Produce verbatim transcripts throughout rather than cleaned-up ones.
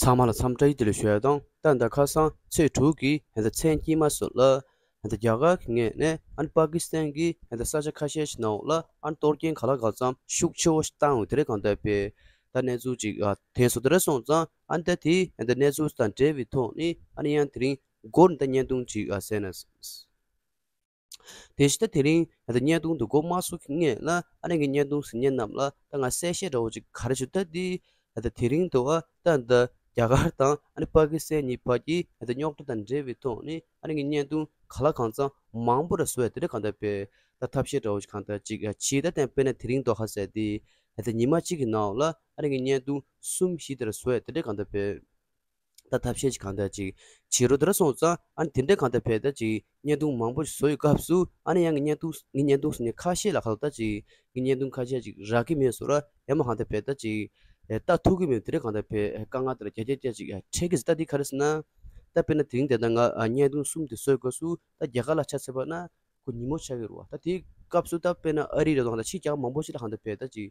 ཚང་མ་ལ་འཚམས་བཀྲ་ཡི་བདེ་ལེགས་ཞུ་ཡ་དང་། ད་ད་ཁ་སང་ཚེས་དྲུག་གི་ད་མཚན་དཀྱིལ་མ་སོགས་ལ་ད་རྒྱ་གར་གྱི་ངོས་ནས་ཨ་ནི་པ་ཀི་སི་ཐན་གྱི་ད་ས་ཆ་ཁ་ཤས་ཤིག་ནང་ལ་ཨ་ནི་གཏོར་སྐྱོན་ག་ལ་གང་འཚམ་ཤུགས་ཆེ་བོ་ཞིག་བཏང་ཡོད་དེ་རེད། གང་ལྟར་པས་ད་གནས་ཚུལ་ཅིག་ཨ་ཐོན་སོང་། དེ་རེད་སོང་ཙང་ཨ་ནི་ད་དེ་ད་གནས་ཚུལ་དང་འབྲེལ་བའི་ཐོག་ནས་ཨ་ནི་ཡང་དེ་རིང་འགོ་ནས་ད་བརྙན་ཐུང་ཅིག་ཨ་གསན་ན། དེ་བཞིན་ད་དེ་རིང་ད་བརྙན་ཐུང་འདི་འགོ་མ་ཚུགས་ཀྱི་སྔོན་ལ་ཨ་ནི་ངའི་བརྙན་ཐུང་གཟིགས་མཁན་རྣམས་ལ་ད་ང་གསལ་བཤད་འདྲ་བོ་ཅིག་ག་རེ་ཞུ། ད་འདི་ད་དེ་རིང་འདི་བ་ད་ད་རྒྱ་གར་དང་ཨ་ནི་པ་ཀི་སི་ཐན་གཉིས་བར་གྱི་ད་རྙོག་དྲ་དང་འབྲེལ་བའི་ཐོག་ནས་ཨ་ནི་ངའི་བརྙན་ཐུང་ག་ལ་གང་འཚམ་མང་པོ་ར་བཟོ་ཡ་དེ་འདྲ་གང་ལྟར་པས་ད་ཐབས་ཤེས་འདྲ་བོ་ཅིག་གང་ལྟར་ཅིག་བྱས། ད་དེ་དཔེར་ན་དེ་རིང་ལྡོག་ཁ་ཟེར་དེ་ད་ཉི་མ་གཅིག་གི་ནང་ལ་ཨ་ནི་ངའི་བརྙན་ཐུང་གསུམ་བཞི་དེ་ར་བཟོ་ཡ་དེ་འདྲ་གང་ལྟར་པས། ད་ཐབས་ཤེས་ཅིག་གང་ལྟར་ཅིག་བྱེད་རོགས་དེ་འདྲ་སོང་ཙང་ཨ་ནི་དེ་འདྲ་གང་ལྟར་བས་ད་ཅིག་བརྙན་ཐུང་མང་པོ་ཞིག་བཟོ་ཡི་སྐབས་སུ་ཨ་ནི་ཡང་ངའི་བརྙན་ཐུང་ངའི་བརྙན་ཐུང་ཟེར་ནས་ཁ་ཤས་ལ་ཁ་ལོ་ད་ཅིག་ངའི་བརྙན་ཐུང་ཁ་ཤས་ཅིག་རག་གི་མེད་བཟོ་ར་ཡང་མ་གང་ལྟར་བས་ད་ཅིག་ལྟ་ཐུབ་གི་མེད་དེ་འདྲ་གང་ལྟར་བས་དཀའ་ངལ་དེ་འདྲ་བརྒྱ་ཆ་བརྒྱ་ཅིག་འཕྲད་གི་ཟེར། ད་དེ་ག་རེ་ཟེར་ན་ད་དཔེར་ན་དེ་རིང་དེ་ད་ང་བརྙན་ཐུང་གསུམ་དེ་བཟོ་ཡི་སྐབས་སུ་ད་རྒྱ་གར་ལ་ཆ་མཚོན་པ་ན་ཁོ་ཉིན་མོ་ཆགས་ཀྱི་རེད་བ། ད་དེའི་སྐབས་སུ་ད་དཔེར་ན་ཨ་རི་རེད་དང་ད་ཕྱི་རྒྱལ་མང་པོ་ཞིག་ལ་གང་ལྟར་བས་ད་ཅིག་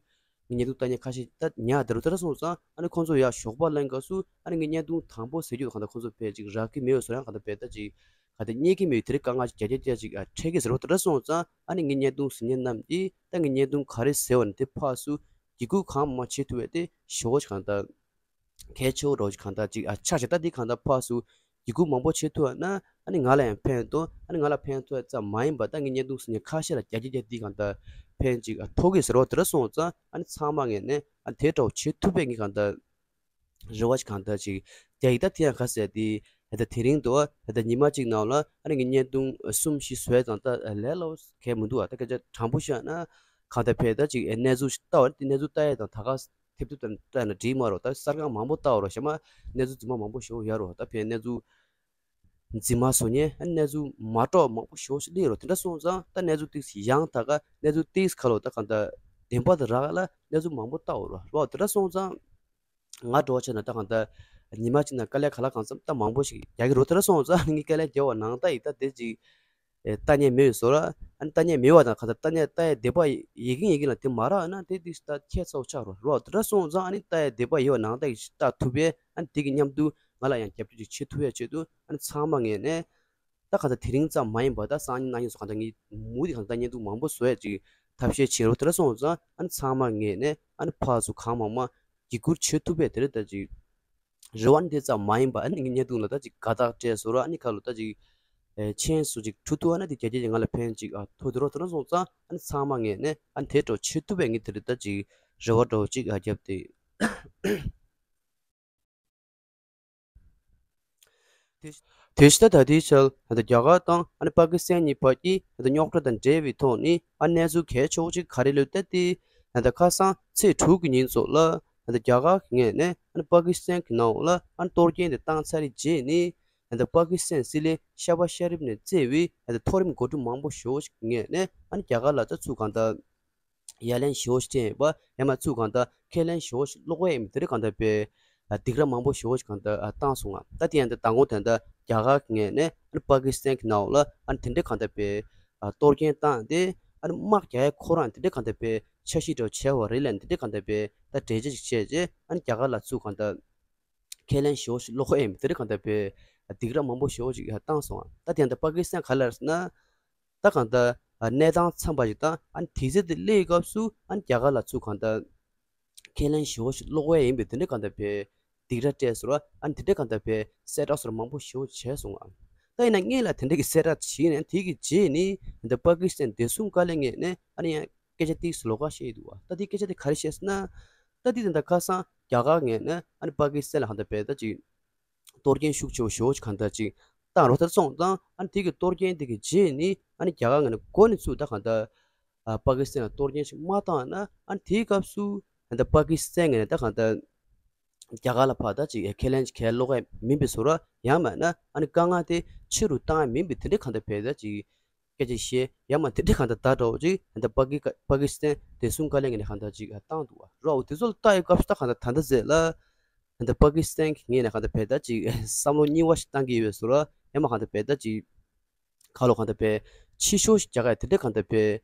ངའི་བརྙན་ཐུང་ལྟ་མཁན་ཁ་ཤས་ད་ཉག་དེ་རུ་དེ་འདྲ་སོང་ཙང་ཨ་ནི་ཁོང་ཚོ་ཡར་ཞོགས་པ་ལངས་སྐབས་སུ་ཨ་ནི་ངའི་བརྙན་ཐུང་དང་པོ་ཟེར་རྒྱུ་གང་ལྟར་ཁོང་ཚོ་བས་ཅིག་རག་གི་མེད་བཟོ་ཡང་གང་ལྟར་བས་ད་ཅིག་ག་དེ་རྙེད་ཀྱི་མེད་དེ་རིང་དཀའ་ངལ་བརྒྱ་ཆ་བརྒྱ་ཅིག་འཕྲད་ཀྱི་ཟེར་བ་དེ་འདྲ་སོང་ཙང་ཨ་ནི་ངའི་བརྙན་ཐུང་གཟིགས་མཁན་རྣམས་ཀྱིས་ད་ངའི་བརྙན་ཐུང་ག་རེ་ཟེར་བ་ནི་དེ་ཕར་ཚུར་འགྱིག་ཁུག་གང་མང་བྱེད་ཐུབ་པ་དེ་ཞེ་པོ་ཅིག་གང་ལྟར་གལ་ཆེ་བོ་འདྲ་བོ་ཅིག་གང་ལྟར་ཅིག་ཨ་ཆགས་ཤག་ད་འདི་གང་ལྟར་ཕར་ཚུར་འགྱིག་ཁུག་མང་པོ་བྱེད་ཐུབ་པ་ན་ཨ་ནི་ང་ལ་ཡང་ཕན་ཐོགས། ཨ་ནི་ང་ལ་ཕན་ཐོགས་ཙམ་མ་ཡིན་པར་ད་ངའི་བརྙན་ཐུང་གཟིགས་མཁན་ཁ་ཤས་ལ་བརྒྱ་ཆ་བརྒྱ་འདི་གང་ལྟར་ཕན་ཅིག་ཨ་ཐོགས་ཀྱི་ཟེར་བ་དེ་འདྲ་སོང་ཙང་ཨ་ནི་ཚང་མ་ངས་ནས་ཨ་ནི་དེ་འདྲ་བོ་བྱེད་ཐུབ་པའི་ངས་གང་ལྟར་རེ་བ་ཅིག་གང་ལྟར་ཅིག་རྒྱག་གི། ད་དེ་ཡང་ག་ཟེར་དེ་ད་དེ་རིང་དུ་ད་ཉི་མ་གཅིག་ནང་ལ་ཨ་ནི་ངའི་བརྙན་ཐུང་གསུམ་བཞི་བཟོས་ཙང་ད་ལས་སླ་བོ་གང་མི་འདུག་ཨ་ད་སྐད་ཆ་དྲང་པོ་བཤད་ན་གང་ལྟར་བས་ད་ཅིག་གནས་ཚུལ་ཞིག་ལྟ་བ་རེད། དེ་གནས་ཚུལ་ལྟ་ཡས་དང་ད་ག་ཐེབས་ཐེབས་དང་བལྟས་ན་འགྲིག་མ་རོ། ད་གསར་ཁང་མང་པོ་བལྟ་བ་རོ། གཞན་མ་གནས་ཚུལ་རྫུན་མ་མང་པོ་ཞིག་ཡོད་རོ། ད་བས་གནས་ཚུལ་རྫུན་མ་བཟོ་མཁན་ཨ་གནས་ཚུལ་མ་གཏོགས་མང་པོ་ཞིག་སླེབས་རོ། དེ་འདྲ་སོང་ཙང་ད་གནས་ཚུལ་ཏིག་ཙམ་ཡང་ད་ག་གནས་ཚུལ་ཏིག་ཙམ་ཁ་ལོ་ད་གང་ལྟར་བདེན་པ་དང་རག་ལ་གནས་ཚུལ་མང་པོ་བལྟ་བ་རོ། རོ་དེ་འདྲ་སོང་ཙང་ང་འགྲོ་བ་བྱས་ན་ད་གང་ལྟར་ཉི་མ་གཅིག་ནང་དཀའ་ལས་ག་ལ་གང་འཚམ་ད་མང་པོ་ཞིག་རྒྱག་གི་རོ། དེ་འདྲ་སོང་ཙང་ངས་དཀའ་ལས་རྒྱག་པ་ནང་ལྟ་ཡིན། ད་དེ་ཅིག་ཨེ་ལྟ་མཁན་མེད་པའི་བཟོ་ར། ཨ་ནི་ལྟ་མཁན་མེད་པ་དང་གང་ལྟར་ལྟ་མཁན་ལྟ་ཡས་དད་པ་ཡོད་མཁན་ཡོད་མཁན་ལ་དེ་མ་རག་ན་དེ་དུས་ད་ཁྱད་མཚར་པོ་ཆགས་རོ། རོ་དེ་འདྲ་སོང་ཙང་ཨ་ནི་ལྟ་ཡས་དད་པ་ཡོད་པ་ནང་ལྟ་ཡིན་ཞིག་ལྟ་ཐུབ་པས་ཨ་ནི་དེ་གི་མཉམ་དུ་ང་ལ་ཡང་རྒྱབ་སྐྱོར་ཅིག་བྱེད་ཐུབ་ཡས་ཆེད་དུ་ཨ་ནི་ཚང་མ་ངས་ནས་ད་གང་ལྟར་དེ་རིང་ཙམ་མ་ཡིན་པ་ད་སང་ཉིན་གནངས་ཉིན་སོགས་གང་ལྟར་ངས་མུ་མཐུད་གང་ལྟར་བརྙན་ཐུང་མང་པོ་བཟོ་ཡས་ཅིག་ཐབས་ཤེས་བྱེད་རོགས། དེ་འདྲ་སོང་ཙང་ཨ་ནི་ཚང་མ་ངས་ནས་ཨ་ནི་ཕར་ཚུར་གང་མང་མང་འགན་འཁུར་བྱེད་ཐུབ་པས་དེ་རེད། ད་ཅིག་རེ་བ་ནི་དེ་ཙམ་མ་ཡིན་པ་ཨ་ནི་ངའི་བརྙན་ཐུང་ལ་ད་ཅིག་དགའ་རྟགས་སྤྲད་བཟོ་ར། ཨ་ནི་ཁ་ལོ་ད་ཅིག་ཨེ་མཆན་སུ་ཅིག་འབྲི་ཐུབ་ཨ་ན་དེ་རྒྱ་སྐྱེད་ཅིག་ང་ལ་ཕན་ཅིག་ཨ་ཐོགས་དེ་རོགས། དེ་འདྲ་སོང་ཙང་ཨ་ནི་ཚང་མ་ངས་ནས་ཨ་ནི་དེ་འདྲ་བྱེད་ཐུབ་པའི་ངས་དེ་རེད། ད་ཅིག་རེ་བ་འདྲ་བོ་ཅིག་ཨ་བརྒྱབ་སྟེ། དེ་བཞིན་ད་ད་ལྟའི་ཆར་ད་ལྟ་རྒྱ་གར་དང་ཨ་ནི་པ་ཀི་སི་ཐན་གཉིས་བར་གྱི་ད་ལྟ་རྙོག་དྲ་དང་འབྲེལ་བའི་ཐོག་ནས་ཨ་གནས་ཚུལ་གལ་ཆེ་བོ་ཅིག་ག་རེ་ལོས་ད་དེ་ད་ལྟ་ཁ་སང་ཚེས་དྲུག་གི་ཉིན་ཚོ་ལ་ད་ལྟ་རྒྱ་གར་གྱི་ངོས་ནས་ཨ་ནི་པ་ཀི་སི་ཐན་གྱི་ནང་ལ་ཨ་ནི་གཏོར་སྐྱོན་དེ་བཏང་ཚར་བའི་རྗེས་ནས་ད་ལྟ་པ་ཀི་སི་ཐན་སྲིད་བློན་ཤ་བ་ཤ་རིབ་ནས་གཙོས་པའི་ད་ལྟ་མཐོ་རིམ་འགོ་ཁྲིད་མང་པོ་ཞིག་གི་ངོས་ནས་ཨ་ནི་རྒྱ་གར་ལ་ད་ཚུར་གང་ལྟར་ཡ་ལན་ཞེ་པོ་ཞིག་སྤྲད་ཡིན་པ། ཡང་མ་ཚུར་གང་ལྟར་ཁས་ལེན་ཞེ་པོ་ཞིག་སློག་ཡ་ཡིན་པ་དེ་འདྲ་གང་ལྟར་བས་སྡིགས་ར་མང་པོ་ཞེ་པོ་ཞིག་གང་ལྟར་བཏང་སོང་ང་། ད་དེ་ཡང་ད་མདང་དགོང་དེ་འདྲ་རྒྱ་གར་གྱི་ངོས་ནས་ཨ་ནི་པ་ཀི་སི་ཐན་གྱི་ནང་ལ་ཨ་ནི་དེ་འདྲ་གང་ལྟར་བས་གཏོར་སྐྱོན་བཏང་སྟེ་ཨ་ནི་དམག་རྒྱག་ཡ་ཁོ་རང་དེ་འདྲ་གང་ལྟར་བས་འཆར་གཞི་འདྲ་བོ་བྱས་པ་རེད་ལབ་དེ་འདྲ་གང་ལྟར་བས་ད་འགྲེལ་བརྗོད་ཅིག་བྱས་རྗེས་ཨ་ནི་རྒྱ་གར་ལ་ཚུར་གང་ལྟར་ཁས་ལེན་ཞེ་པོ་ཞིག་སློག་ཡ་ཡིན་པ་དེ་འདྲ་གང་ལྟར་བས་སྡིགས་ར་མང་པོ་ཞེ་པོ་ཞིག་བཏང་སོང་ང་། ད་དེ་ཡང་ད་པ་ཀི་སི་ཐན་ག་ལ་རེད་ཟེར་ན། ད་གང་ལྟར་གནས་སྟངས་འཚམས་པ་ཞིག་དང་ཨ་ནི་དུས་ཚོད་དེ་སླེབས་སྐབས་སུ་ཨ་ནི་རྒྱ་གར་ལ་ཚུར་གང་ལྟར་ཁས་ལེན་ཞེ་པོ་ཞིག་སློག་ཡ་ཡིན་པས་དེ་འདྲ་གང་ལྟར་བས་སྡིགས་ར་སྤྲད་སོང་ར། ཨ་ནི་དེ་འདྲ་གང་ལྟར་བས་གསལ་བསྒྲགས་སོགས་མང་པོ་ཞེ་པོ་བྱས་སོང་ང་། ད་ཡིན་ན་སྔོན་ལ་དེ་འདྲ་གི་གསལ་བསྒྲགས་བྱས་ནས་དེ་གི་རྗེས་ནས་འདི་པ་ཀི་སི་ཐན་བདེ་སྲུང་བཀའ་བློན་ངོས་ནས་ཨ་ནི་ཡང་སྐད་ཆ་ཏིག་ཙམ་ལོགས་ཀ་བཤད་ཡི་འདུག་བ། ད་དེ་སྐད་ཆ་དེ་ག་རེ་བཤད་ཟེར་ན། ད་དེ་དེ་འདྲ་ཁ་སང་རྒྱ་གར་ངོས་ནས་ཨ་ནི་པ་ཀི་སི་ཐན་ལ་གང་ལྟར་བས་ད་ཅིག་གཏོར་སྐྱོན་ཤུགས་ཆེ་བོ་ཞེ་པོ་ཅིག་གང་ལྟར་ཅིག་བཏང་རོགས་དེར་སོང་ཙང་ཨ་ནི་དེ་གི་གཏོར་སྐྱོན་དེ་གི་རྗེས་ནི་ཨ་ནི་རྒྱ་གར་ངོས་ནས་འགོ་ནས་ཚུར་ད་གང་ལྟར་ཨ་པ་ཀི་སི་ཐན་ལ་གཏོར་སྐྱོན་ཞིག་མ་བཏང་ན་ཨ་ནི་དེའི་སྐབས་སུ་ད་པ་ཀི་སི་ཐན་ངོས་ནས་ད་གང་ལྟར་རྒྱ་གར་ལ་ཕར་ད་ཅིག་ཁས་ལེན་ཅིག་གལ་སློག་ཡ་མིན་པའི་བཟོ་འདྲ། ཡང་མིན་ན་ཨ་ནི་དཀའ་ངལ་དེ་ཆེ་རུ་བཏང་ཡ་མིན་པའི་དེ་འདྲ་གང་ལྟར་བས་ད་ཅིག་སྐད་ཆ་བཤད་ཡ་མ་དེ་འདྲ་གང་ལྟར་ད་འདྲ་བོ་ཅིག་ད་པ་ཀི་པ་ཀི་སི་ཐན་བདེ་སྲུང་བཀའ་བློན་ངོས་ནས་གང་ལྟར་ཅིག་བཏང་འདུག་བ། རོ་དེ་ཚོ་ལ་ལྟ་ཡི་སྐབས་སུ་ད་གང་ལྟར་ད་ལྟ་ཟེར་ལ། ད་པ་ཀི་སི་ཐན་གྱི་ངོས་ནས་གང་ལྟར་བས་ད་ཅིག་བསམ་བློ་རྙིང་བ་ཞིག་བཏང་གི་ཡོད་པའི་བཟོ་འདྲ། ཡང་མ་གང་ལྟར་བས་ད་ཅིག་ཁ་ལོ་གང་ལྟར་བས་ཕྱི་ཤོག་ཞིག་རྒྱག་ག་དེ་འདྲ་གང་ལྟར་བས་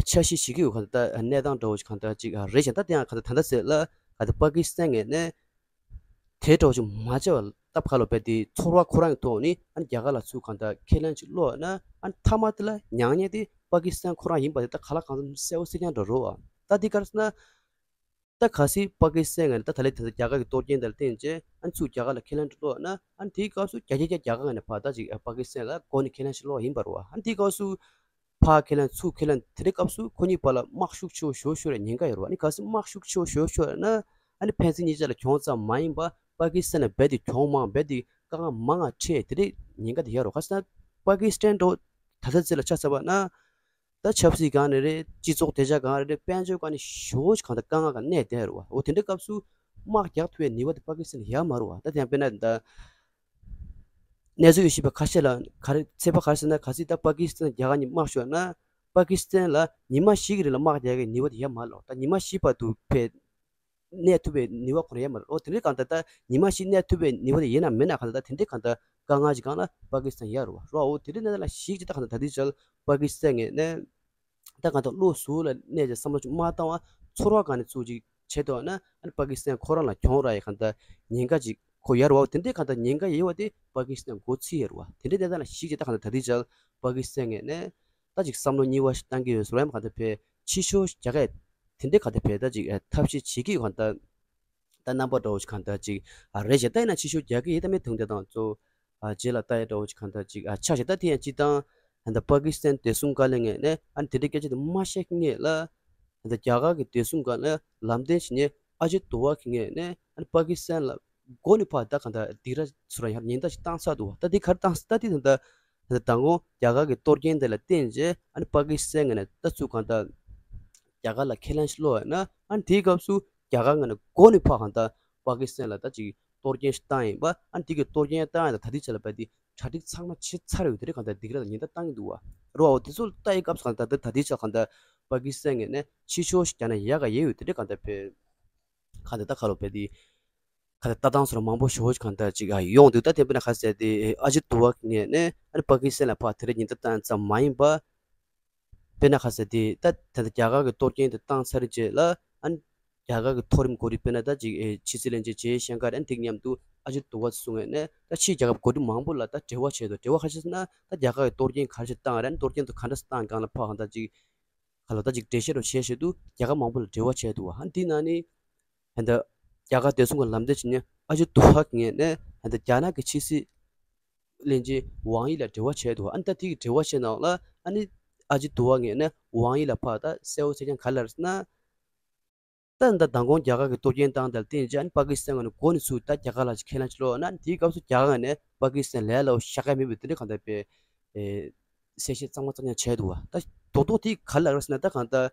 འཆར་གཞི་ཞིག་གི་ཡོད་གང་ལྟར་གནས་སྟངས་འདྲ་བོ་ཞིག་གང་ལྟར་ཅིག་རེད་ཀྱང་། ད་དེ་ཡང་གང་ལྟར་ད་ལྟ་ཟེར་ལ་གང་ལྟར་པ་ཀི་སི་ཐན་ངོས་ནས་ དེ་འདྲ་བོ་ཅིག་མ་བྱས་པ་ལ་སྟབས་ཁ་ལོ་བས་དེ་ཚོར་བ་ཁོ་རང་གི་ཐོག་ནས་ཨ་ནི་རྒྱ་གར་ལ་ཚུར་གང་ལྟར་ཁས་ལེན་ཅིག་བློ་ན་ཨ་ནི་མཐའ་མ་དེ་ལ་མྱངས་མྱངས་དེ་པ་ཀི་སི་ཐན་ཁོ་རང་ཡིན་པ་དེ་ད་ག་ལ་གང་འཚམ་གསལ་པོ་གསལ་རྐྱང་འདྲ་རོ་བ། ད་དེ་ག་རེ་ཟེར་ན། ད་གལ་སྲིད་པ་ཀི་སི་ཐན་ངོས་ནས་ད་ད་ལེ་དེ་ཚོ་རྒྱ་གར་གྱི་གཏོར་སྐྱོན་དེ་ལ་བརྟེན་བྱས་ཨ་ནི་ཚུར་རྒྱ་གར་ལ་ཁས་ལེན་འགྲོ་ལོག་ན་ཨ་ནི་དེའི་སྐབས་སུ་རྒྱ་ཆེ་རྒྱ་རྒྱ་གར་ངོས་ནས་ཕར་ད་ཅིག་པ་ཀི་སི་ཐན་ལ་མགོ་ནས་ཁས་ལེན་ཞུ་ལོག་ཡིན་པ་རེད་བ། ཨ་ནི་དེའི་སྐབས་སུ་ཕར་ཁས་ལེན་ཚུར་ཁས་ལེན་དེ་འདྲའི་སྐབས་སུ་ཁོ་གཉིས་བར་ལ་དམག་ཤུགས་ཆེ་བོ་ཞེ་པོ་ཤོར་བའི་ཉེན་ཁ་ཡོད་རེད་བ། ཨ་ནི་གལ་སྲིད་དམག་ཤུགས་ཆེ་བོ་ཞེ་པོ་ཤོར་ན་ཨ་ནི་ཕན་ཚུན་གཉིས་ཆ་ལ་གྱོང་ཙམ་མ་ཡིན་པ་པ་ཀི་སི་ཐན་ལ་རྦད་དེ་གྱོང་མང་རྦད་དེ་དཀའ་ངལ་མང་ང་འཕྲད་དེ་འདྲའི་ཉེན་ཁ་དེ་ཡོད་རེད། ག་ཟེར་ན་པ་ཀི་སི་ཐན་འདྲ་བོ་ད་ལྟ་ཚེ་ལ་ཆ་བཞག་པ་ན། ད་ཆབ་སྲིད་སྒང་ནས་རེད། སྤྱི་ཚོགས་བདེ་འཇགས་སྒང་རེད། དཔལ་འབྱོར་སྒང་ནས་ཞེ་པོ་ཅིག་གང་ལྟར་དཀའ་ངལ་སྒང་གནས་བསྡད་རེད་བ། འོ་དེ་འདྲའི་སྐབས་སུ་དམག་རྒྱག་ཐུབ་པའི་ནུས་པ་དེ་པ་ཀི་སི་ཐན་ལ་ཡོད་མ་རེད་བ། ད་དེ་ཡང་དཔེར་ན་ད་གནས་ཚུལ་ཡོད་ཤེས་པ་ཁ་ཤས་ལ་ག་རེ་ཚོད་དཔག་ག་རེ་ཟེར་ན། གལ་སྲིད་ད་པ་ཀི་སི་ཐན་རྒྱ་གར་གཉིས་དམག་ཤོར་ན་པ་ཀི་སི་ཐན་ལ་ཉི་མ་བཞི་གི་རིང་ལ་དམག་རྒྱག་གི་ནུས་པ་དེ་ཡོད་མ་རེད་ལོ། ད་ཉི་མ་བཞི་བར་དུ་ཕེ་གནས་ཐུབ་པའི་ནུས་པ་ཁོ་རང་ཡོད་མ་རེད། འོ་དེ་འདྲའི་གང་ལྟར་ད་ཉི་མ་བཞི་གནས་ཐུབ་པའི་ནུས་པ་དེ་ཡིན་ན་མིན་ན་གང་ལྟར་ད་དེ་འདྲའི་གང་ལྟར་དཀའ་ངལ་ཅིག་སྒང་ལ་པ་ཀི་སི་ཐན་ཡོད་རེད་བ། རོ་འོ་དེ་འདྲའི་གནས་སྟངས་ལ་གཞིགས་ཅིག་ད་གང་ལྟར་ད་ལྟའི་ཆར་པ་ཀི་སི་ཐན་ངོས་ནས་ད་གང་ལྟར་བློ་གཟུ་བོ་ལ་གནས་ཅིག་བསམ་བློ་ཅིག་མ་བཏང་བ་ཚོར་བ་སྒང་ནས་ཚུར་ཅིག་བྱེད་ཐུབ་ན་ཨ་ནི་པ་ཀི་སི་ཐན་ཁོ་རང་ལ་གྱོང་རག་ཡའི་གང་ལྟར་ཉེན་ཁ་ཅིག་ཁོ་ཡོད་རེད་བ། དེ་འདྲའི་གང་ལྟར་ཉེན་ཁ་ཡོད་པ་དེ་པ་ཀི་སི་ཐན་མགོ་ཚོས་ཡོད་རེད་བ། དེ་འདྲའི་གནས་སྟངས་ལ་གཞིགས་ཅིག་ད་གང་ལྟར་ད་ལྟའི་ཆར་པ་ཀི་སི་ཐན་ངོས་ནས་ད་ཅིག་བསམ་བློ་གཉིས་པ་ཞིག་བཏང་གི་ཡོད་ཟེར་བ་ཡང་གང་ལྟར་ཕེ་ཕྱི་ཕྱོགས་རྒྱ་སྐད་དེ་འདྲའི་གང་ལྟར་ཕེ་ད་ཅིག་ཨེ་ཐབས་ཤེས་བྱེད་ཀྱི་གང་ལྟར་ད་རྣམ་པ་འདྲ་བོ་ཞིག་གང་ལྟར་ཅིག་ཨ་རེད་ཅེས་ད་ཡིན་ན་ཕྱི་ཕྱོགས་རྒྱ་སྐད་ཡིན་ད་མེད་དུང་དེ་དང་གཙོ་ཨ་རྗེས་ལ་ལྟ་ཡ་འདྲ་བོ་ཞིག་གང་ལྟར་ཅིག་ཨ་ཆགས་ཤིག་ད་དེ་ཡང་སྤྱི་བཏང་ད་ལྟ་པ་ཀི་སི་ཐན་བདེ་སྲུང་བཀའ་བློན་ངོས་ནས་ཨ་ནི་དེ་འདྲའི་སྐད་ཆ་དེ་མ་བཤད་སྔོན་ལ་ད་ལྟ་རྒྱ་གར་གྱི་བདེ་སྲུང་སྒང་ལ་ལམ་སྟོན་བྱེད་མཁན་ཨ་ཇིད་དོ་ཝལ་གྱི་ངོས་ནས་ཨ་ནི་པ་ཀི་སི་ཐན་ལ་མགོ་ནས་ཕར་ད་གང་ལྟར་སྡིགས་ར་ཚུར་ར་ཡར་ཉེན་བརྡ་ཞིག་བཏང་ཚར་འདུག་བ། ད་འདི་ག་རེ་བཏང་ད་འདི་ད་ལྟ་ད་ལྟ་མདང་དགོང་རྒྱ་གར་གྱི་གཏོར་སྐྱོན་དེ་ལ་བརྟེན་བྱས་ཨ་ནི་པ་ཀི་སི་ཐན་ངོས་ནས་ད་ཚུར་གང་ལྟར་རྒྱ་གར་ལ་ཁས་ལེན་ཞིག་སློག་ཡོད་ན་ཨ་ནི་དེའི་སྐབས་སུ་རྒྱ་གར་ངོས་ནས་མགོ་ནས་ཕར་གང་ལྟར་པ་ཀི་སི་ཐན་ལ་ད་ཅིག་གཏོར་སྐྱོན་ཞིག་བཏང་ཡིན་པ། ཨ་ནི་དེ་གི་གཏོར་སྐྱོན་བཏང་ཡིན་ད་ད་ལྟའི་ཆ་ལ་བས་དེ་གྲ་སྒྲིག་ཚང་མ་བྱས་ཚར་ཡོད་དེ་རེད། གང་ལྟར་སྡིགས་ར་ལ་ཉེན་བརྡ་བཏང་གི་འདུག་བ། རོ་འོ་དེ་ཚོ་ལ་ལྟ་ཡི་སྐབས་སུ་གང་ལྟར་ད་ད་ལྟའི་ཆ་གང་ལྟར་པ་ཀི་སི་ཐན་ངོས་ནས་ཕྱི་ཕྱོགས་ཤིག་རྒྱ་ནག་ཡག་ག་ཡོད་ཡོད་དེ་འདྲ་གང་ལྟར་བས་གང་ལྟར་ད་ཁ་ལོ་བས་དེ་གང་ལྟར་ལྟ་སྟངས་སོགས་མང་པོ་ཞེ་པོ་ཅིག་གང་ལྟར་ཅིག་ཨ་ཡོང་འདུག་ད་དེ་དཔེར་ན་ག་ཟེར་དེ་ཨ་ཇིད་དོ་ཝལ་གྱི་ངོས་ནས་ཨ་ནི་པ་ཀི་སི་ཐན་ལ་ཕར་དེ་འདྲ་ཉེན་བརྡ་བཏང་ཙམ་མ་ཡིན་པ། དཔེར་ན་ག་ཟེར་དེ་ད་ད་ལྟ་རྒྱ་གར་གྱི་གཏོར་སྐྱོན་དེ་བཏང་ཚར་རྗེས་ལ་ཨ་ནི་རྒྱ་གར་གྱི་མཐོ་རིམ་འགོ་ཁྲིད་དཔེར་ན་ད་ཅིག་ཨེ་ཕྱི་སྲིད་བློན་ཆེན་ཇེ་ཤང་ཀར་ཨ་ནི་དེ་མཉམ་དུ་ཨ་ཇིད་དོ་ཝལ་གསུང་ངེས་ནས་ད་ཕྱིའི་རྒྱལ་ཁབ་འགོ་ཁྲིད་མང་པོ་ལ་ད་འབྲེལ་བ་བྱས་འདུག་འབྲེལ་བ་ག་རེ་བྱས་ཟེར་ན་ད་རྒྱ་གར་གྱི་གཏོར་སྐྱོན་ག་རེ་བྱས་བཏང་རེད། གཏོར་སྐྱོན་དུ་ག་འདྲ་བཏང་སྒང་ལ་ཕར་གང་ལྟར་ཅིག་ག་ལ་ད་ཅིག་འགྲེལ་བཤད་རོ་བྱས་བྱས་འདུག་རྒྱལ་ཁབ་མང་པོ་ལ་འབྲེལ་བ་བྱས་འདུག་བ། ཨ་ནི་དེ་ནང་ནས་ད་ལྟ་རྒྱ་གར་བདེ་སྲུང་གི་ལམ་སྟོན་བྱེད་མཁན་ཨ་ཇིད་དོ་ཝལ་གྱི་ངོས་ནས་ད་ལྟ་རྒྱ་ནག་གི་ཕྱི་སྲིད་བློན་ཆེན་ཝང་དབྱི་ལ་འབྲེལ་བ་བྱས་འདུག་ཨ་ནི་ད་དེ་གི་འབྲེལ་བ་བྱས་ནང་ལ་ཨ་ནི་ཨ་ཇིད་དོ་ཝལ་ངོས་ནས་ཝང་དབྱི་ལ་ཕར་ད་གསལ་བོ་གསལ་རྐྱང་ག་རེ་ལབ་ཟེར་ན། ད་ད་མདང་དགོང་རྒྱ་གར་གྱི་གཏོར་སྐྱོན་བཏང་དེ་ལ་བརྟེན་བྱས་ཨ་ནི་པ་ཀི་སི་ཐན་ངོས་ནས་མགོ་ནས་ཚུར་ད་རྒྱ་གར་ལ་ཅིག་ཁས་ལེན་ཅིག་སློག་ན་དེའི་སྐབས་སུ་རྒྱ་གར་ངོས་ནས་པ་ཀི་སི་ཐན་ལས་སླ་བོ་ཞེ་དྲག་མེད་པའི་དེ་འདྲ་གང་ལྟར་པའི་གསལ་བཤད་གཙང་མ་གཙང་རྐྱང་བྱས་འདུག་བ། ད་རྡོག་རྡོག་དེ་ག་རེ་ལབ་རེད་ཟེར་ན་ད་གང་ལྟར།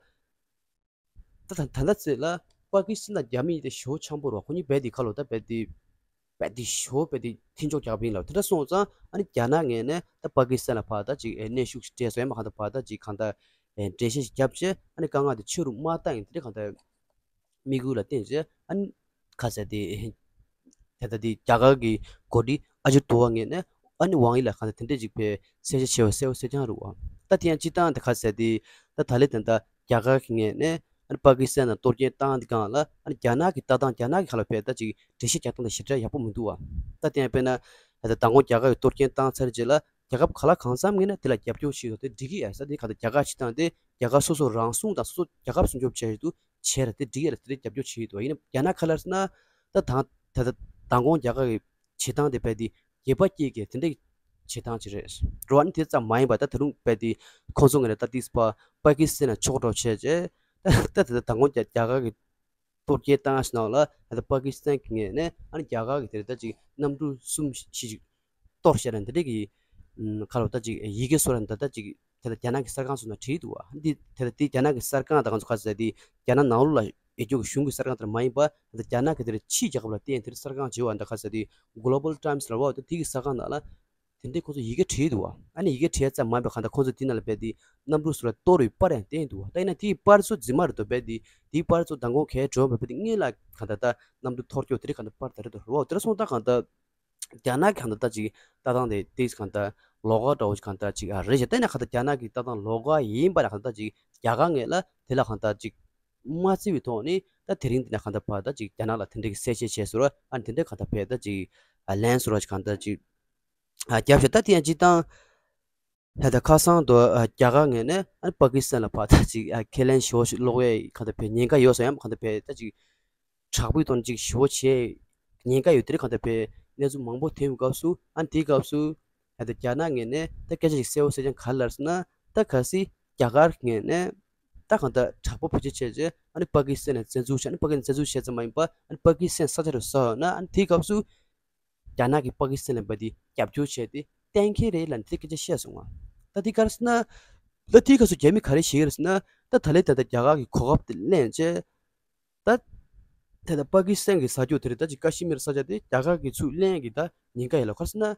ད་ད་ད་ལྟ་ཚེ་ལ་པ་ཀི་སི་ཐན་དང་རྒྱ་མི་གཉིས་དེ་ཞེ་པོ་འཆམ་པོ་རེད་བ། ཁོ་གཉིས་རྦད་དེ་ཁ་ལོ་ད་རྦད་དེ་རྦད་དེ་ཞེ་པོ་རྦད་དེ་མཐུན་ཕྱོགས་རྒྱག་པ་ཡིན་ལབ། དེ་འདྲ་སོང་ཙང་ཨ་ནི་རྒྱ་ནག་ངོས་ནས་ད་པ་ཀི་སི་ཐན་ལ་ཕར་ད་ཅིག་ཨེ་གནོན་ཤུགས་ཤིག་སྤྲད་སོང་། ཡང་མ་གང་ལྟར་ཕར་ད་ཅིག་གང་ལྟར་ཨེ་འགྲེལ་བཤད་ཞིག་བརྒྱབ་བྱས་ཨ་ནི་དཀའ་ངལ་དེ་ཆེ་རུ་མ་བཏང་ཡིན་དེ་འདྲ་གང་ལྟར་དམིགས་ཡུལ་ལ་བརྟེན་བྱས་ཨ་ནི་ག་ཟེར་དེ་ད་ལྟ་དེ་རྒྱ་གར་གྱི་འགོ་ཁྲིད་ཨ་ཇིད་དོ་ཝལ་ངོས་ནས་ཨ་ནི་ཝང་དབྱི་ལ་གང་ལྟར་དེ་འདྲས་ཅིག་ཕར་གསལ་བཤད་བྱས་པ་གསལ་པོ་གསལ་རྐྱང་རེད་བ། ད་དེ་ཡང་སྤྱིར་བཏང་དེ་ག་ཟེར་དེ་ད་ད་ལེ་ད་ལྟ་རྒྱ་གར་གྱི་ངོས་ནས་ཨ་ནི་པ་ཀི་སི་ཐན་ནང་གཏོར་སྐྱོན་བཏང་དེ་སྒང་ལ་ཨ་ནི་རྒྱ་ནག་གི་ལྟ་སྟངས་རྒྱ་ནག་གི་ཁ་ལ་ཕར་ད་ཅིག་འགྲེལ་བཤད་རྒྱག་སྟངས་དེ་ཞེ་དྲག་ཡག་པོ་མི་འདུག་བ། ད་དེ་ཡང་དཔེར་ན་ད་ལྟ་མདང་དགོང་རྒྱ་གར་གྱི་གཏོར་སྐྱོན་བཏང་ཚར་རྗེས་ལ་རྒྱལ་ཁབ་ག་ལ་གང་འཚམ་ངོས་ནས་དེ་ལ་རྒྱབ་སྐྱོར་བྱེད་ཡོད་དེ་འགྲིག་གི་ཡ་ས་དེ་ག་ད་རྒྱ་གར་སྤྱིར་བཏང་དེ་རྒྱ་གར་སོ་སོ་རང་སྲུང་དང་སོ་སོ་རྒྱལ་ཁབ་སྲུང་སྐྱོབ་བྱེད་དུ་བྱས་ར་དེ་འགྲིག་ཡ་ལ་དེ་འདྲའི་རྒྱབ་སྐྱོར་བྱེད་ཀྱི་འདུག་ཡིན་ན་རྒྱ་ནག་ཁ་ལར་ན་ད་དང་ད་ད་མདང་དགོང་རྒྱ་གར་གྱི་བྱེད་སྟངས་དེ་རྦད་དེ་སྒྱེད་པ་སྐྱེས་ཀྱི་དེ་འདྲའི་བྱེད་སྟངས་ཅིག་རེད། རོ་ཨ་ནི་དེ་ཙམ་མ་ཡིན་པ་ད་ད་རུང་རྦད་དེ་ཁོང་ཚོ་ངོས་ནས་ད་ཏིས་པ་པ་ཀི་སི་ཐན་ལ་ཕྱོགས་འགྲོ་བྱས་རྗེས་ད་ད་ད་མདང་དགོང་རྒྱ་རྒྱ་གར་གྱི་གཏོར་སྐྱོན་བཏང་ཞིག་ནང་ལ་ད་ལྟ་པ་ཀི་སི་ཐན་གྱི་ངོས་ནས་ཨ་ནི་རྒྱ་གར་གྱི་དེར་ད་ཅིག་གནམ་གྲུ་གསུམ་བཞི་ཅིག་གཏོར་བཤད་ན་འདི་འདྲས་ཀྱི་ཁ་ལོ་ད་ཅིག་ཡི་གེ་སོགས་ལ་ད་ད་ཅིག་དེ་ལ་རྒྱ་ནག་གི་གསར་ཁང་སོགས་ན་བྲིས་འདུག་བ། འདི་དེ་ལ་དེ་རྒྱ་ནག་གི་གསར་ཁང་དང་ང་ཚོ་ཁ་ཟེར་དེ་རྒྱ་ནག་ནང་ལོགས་ལ་ཡོད་རྒྱུ་གི་གཞུང་གི་གསར་ཁང་དེ་མ་ཡིན་པ་ད་རྒྱ་ནག་གི་དེར་ཕྱིའི་རྒྱལ་ཁབ་ལ་བརྟེན་དེར་གསར་ཁང་བྱེད་བ་འདྲ་ཁ་ཟེར་དེ་Global Times་ལ་བ་དེ་དེ་གི་གསར་ཁང་ནང་ལ་དེ་འདྲའི་ཁོ་ཚོ་ཡི་གེ་བྲིས་འདུག་བ། ཨ་ནི་ཡི་གེ་བྲིས་ཙམ་མ་ཡིན་པ་གང་ལྟར་ཁོ་ཚོ་དེ་ནང་ལ་བས་དེ་གནམ་གྲུ་སོགས་ལ་གཏོར་བའི་པར་ཡང་བསྟན་འདུག་བ། ད་ཡིན་ན་དེའི་པར་ཚོ་རྫུན་མ་རེད་འདུག་བས་དེ་དེའི་པར་ཚོ་མདང་དགོང་གས་འགྲོ་བ་བས་དེ་སྔོན་ལ་གང་ལྟར་ད་གནམ་གྲུ་འཐོར་སྐྱོ་དེ་རིགས་གང་ལྟར་པར་དེ་རེད་འདུག་བ། དེ་ར་སོང་ད་གང་ལྟར། རྒྱ་ནག་གི་གང་ལྟར་ད་ཅིག་ལྟ་སྟངས་དེ་ཏིས་གང་ལྟར་ལོགས་ཀ་འདྲ་བོ་ཅིག་གང་ལྟར་ཅིག་ཨ་རེད་ཅེས་བལྟས་ན་གང་ལྟར་རྒྱ་ནག་གི་ལྟ་སྟངས་ལོགས་ཀ་ཡིན་པ་ལ་གང་ལྟར་ཅིག་རྒྱ་གར་ངོས་ལ་དེ་ལ་གང་ལྟར་ཅིག་ མ་བརྩི་བའི་ཐོག་ནས་ད་དེ་རིང་འདི་ན་གང་ལྟར་ཕར་ད་ཅིག་རྒྱ་ནག་ལ་དེ་འདྲའི་གི་གསལ་བཤད་བྱས་ཟེར་བ། ཨ་ནི་དེ་འདྲའི་གང་ལྟར་ཕར་ད་ཅིག་ཨ་ལན་ཟེར་བ་ཅིག་གང་ལྟར་ཅིག་ཨ་རྒྱབ་ཤོག་ད་དེ་ཡང་སྤྱིར་བཏང་ད་ལྟ་ཁ་སང་དུ་ཨ་རྒྱ་གར་ངོས་ནས་ཨ་ནི་པ་ཀི་སི་ཐན་ལ་ཕར་ད་ཅིག་ཨ་ཁས་ལེན་ཞུ་བ་ཞིག་སློག་ཡས་གང་ལྟར་ཕར་ཉེན་ཁ་ཡོད་ས་ཡང་གང་ལྟར་ཕར་ད་ཅིག་དྲག་པོའི་དོན་ཅིག་ཞུ་བ་བྱས་ཉེན་ཁ་ཡོད། དེ་རིང་གང་ལྟར་ཕར་གནས་ཚུལ་མང་པོ་ཐོན་པའི་སྐབས་སུ། ཨ་ནི་དེའི་སྐབས་སུ་ད་ལྟ་རྒྱ་ནག་ངོས་ནས་ད་སྐད་ཆ་ཞིག་གསལ་པོ་གསལ་རྐྱང་ག་རེ་ལབ་ཟེར་ན། ད་གལ་སྲིད་རྒྱ་གར་ངོས་ནས་ད་གང་ལྟར་དྲག་པོ་བེད་སྤྱོད་བྱས་རྗེས་ཨ་ནི་པ་ཀི་སི་ཐན་ནས་བཙན་འཛུལ་བྱས། ཨ་ནི་པ་ཀི་སི་ཐན་བཙན་འཛུལ་བྱས་ཙམ་མ་ཡིན་པ་ཨ་ནི་པ་ཀི་སི་ཐན་ས་ཆ་རུ་སོང་ན། ཨ་ནི་དེའི་སྐབས་སུ་རྒྱ་ནག་གིས་པ་ཀི་སི་ཐན་ལ་འབད་དེ་རྒྱབ་སྐྱོར་བྱས་ཏེ་གཏན་འཁེལ་རེད་ལབ་ནས་དེ་སྐད་ཆ་བཤད་སོང་ང་། ད་དེ་ག་རེ་ཟེར་ན། ད་དེའི་སྐབས་སུ་རྒྱ་མི་ག་རེ་བཤད་ཀྱི་རེད་ཟེར་ན། ད་ད་ལན་ད་ལྟ་རྒྱ་གར་གྱི་གོ་སྐབས་དེ་ལེན་བྱས། ད་ད་ལྟ་པ་ཀི་སི་ཐན་གྱི་ས་ཕྱོགས་དེ་རེད། ད་ཅིག་ཀ་ཤི་མིར་ས་ཆ་དེ་རྒྱ་གར་གྱིས་ཚུར་ལེན་གྱི་ད་ཉེན་ཁ་ཡོད་ལ། ག་རེ་ཟེར་ན།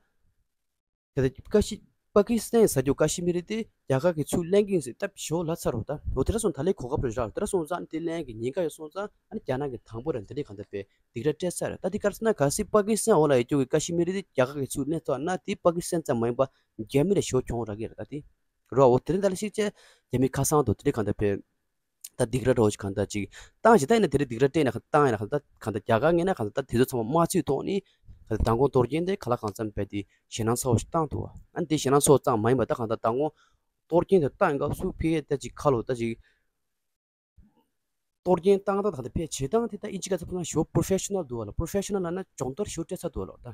དེ་ཀ་ཤི་པ་ཀི་སི་ཐན་ས་ཕྱོགས་ཀ་ཤི་མིར་དེ་རྒྱ་གར་གྱིས་ཚུར་ལེན་གྱིན་ཟེར་སྟབས་ཞོ་ལ་ཚར་རོ། ད་འོ་དེ་འདྲ་སོང་ད་ལས་གོ་སྐབས་རེ་རག་དེ་འདྲ་སོང་ཙང་དེ་ལེན་གྱི་ཉེན་ཁ་ཡོད་སོང་ཙང་ཨ་ནི་རྒྱ་ནག་གིས་དང་པོ་ར་འདི་འདྲའི་གང་ལྟར་ཕར་སྡིགས་ར་སྤྲད་ཚར་རེད། ད་དེ་ག་རེ་ཟེར་ན། གལ་སྲིད་པ་ཀི་སི་ཐན་འོག་ལ་ཡོད་རྒྱུ་གི་ཀ་ཤི་མིར་དེ་རྒྱ་གར་གྱིས་ཚུར་ལེན་ཐུབ་ན་དེ་པ་ཀི་སི་ཐན་ཙམ་མ་ཡིན་པ་རྒྱ་མི་ལ་ཞོ་གྱོང་རག་གི་རེད། ད་དེ་རོ་འོ་དེ་རིང་ད་ལ་ཤིག་ཅེ་རྒྱ་མི་ཁ་སང་དུ་དེ་འདྲའི་གང་ལྟར་ཕར་ད་སྡིགས་ར་འདྲ་བོ་ཞིག་གང་ལྟར་ཅིག་བཏང་ཞིག་ད་ཡིན་ན་དེ་རིང་སྡིགས་ར་སྤྲད་ན་གང་བཏང་ཡིན་ན་གང་ལྟར་གང་ལྟར་རྒྱ་གར་ངོས་ནས་གང་ལྟར་ད་དེ་ཚོ་ཚང་མ་མ་བརྩིས་ཐོག་ནས་གང་ལྟར་མདང་དགོང་གཏོར་སྐྱོན་དེ་ག་ལ་གང་འཚམ་ཕར་དེ་ཞེད་སྣང་ཚ་བོ་ཞིག་བཏང་འདུག་ཨ་ནི་དེ་ཞེད་སྣང་ཚ་བོ་ཙམ་མ་ཡིན་པ་ད་གང་ལྟར་མདང་དགོང་གཏོར་སྐྱོན་དེ་བཏང་ཡིན་སྐབས་སུ་ཕར་ད་ཅིག་ཁ་ལོ་ད་ཅིག་གཏོར་སྐྱོན་བཏང་སྟངས་དང་དེ་ཕར་བྱེད་སྟངས་དེ་ད་ཨིན་ཇི་སྐད་ཐོག་ན་ཞོ་པོ་རོ་ཕེ་ཤོ་ནལ་འདུག་བ་ལ། པོ་རོ་ཕེ་ཤོ་ནལ་ལབ་ན་སྦྱོང་བརྡར་ཞོ་སྤྲད་ཚར་འདུག་བ་ལ། ད་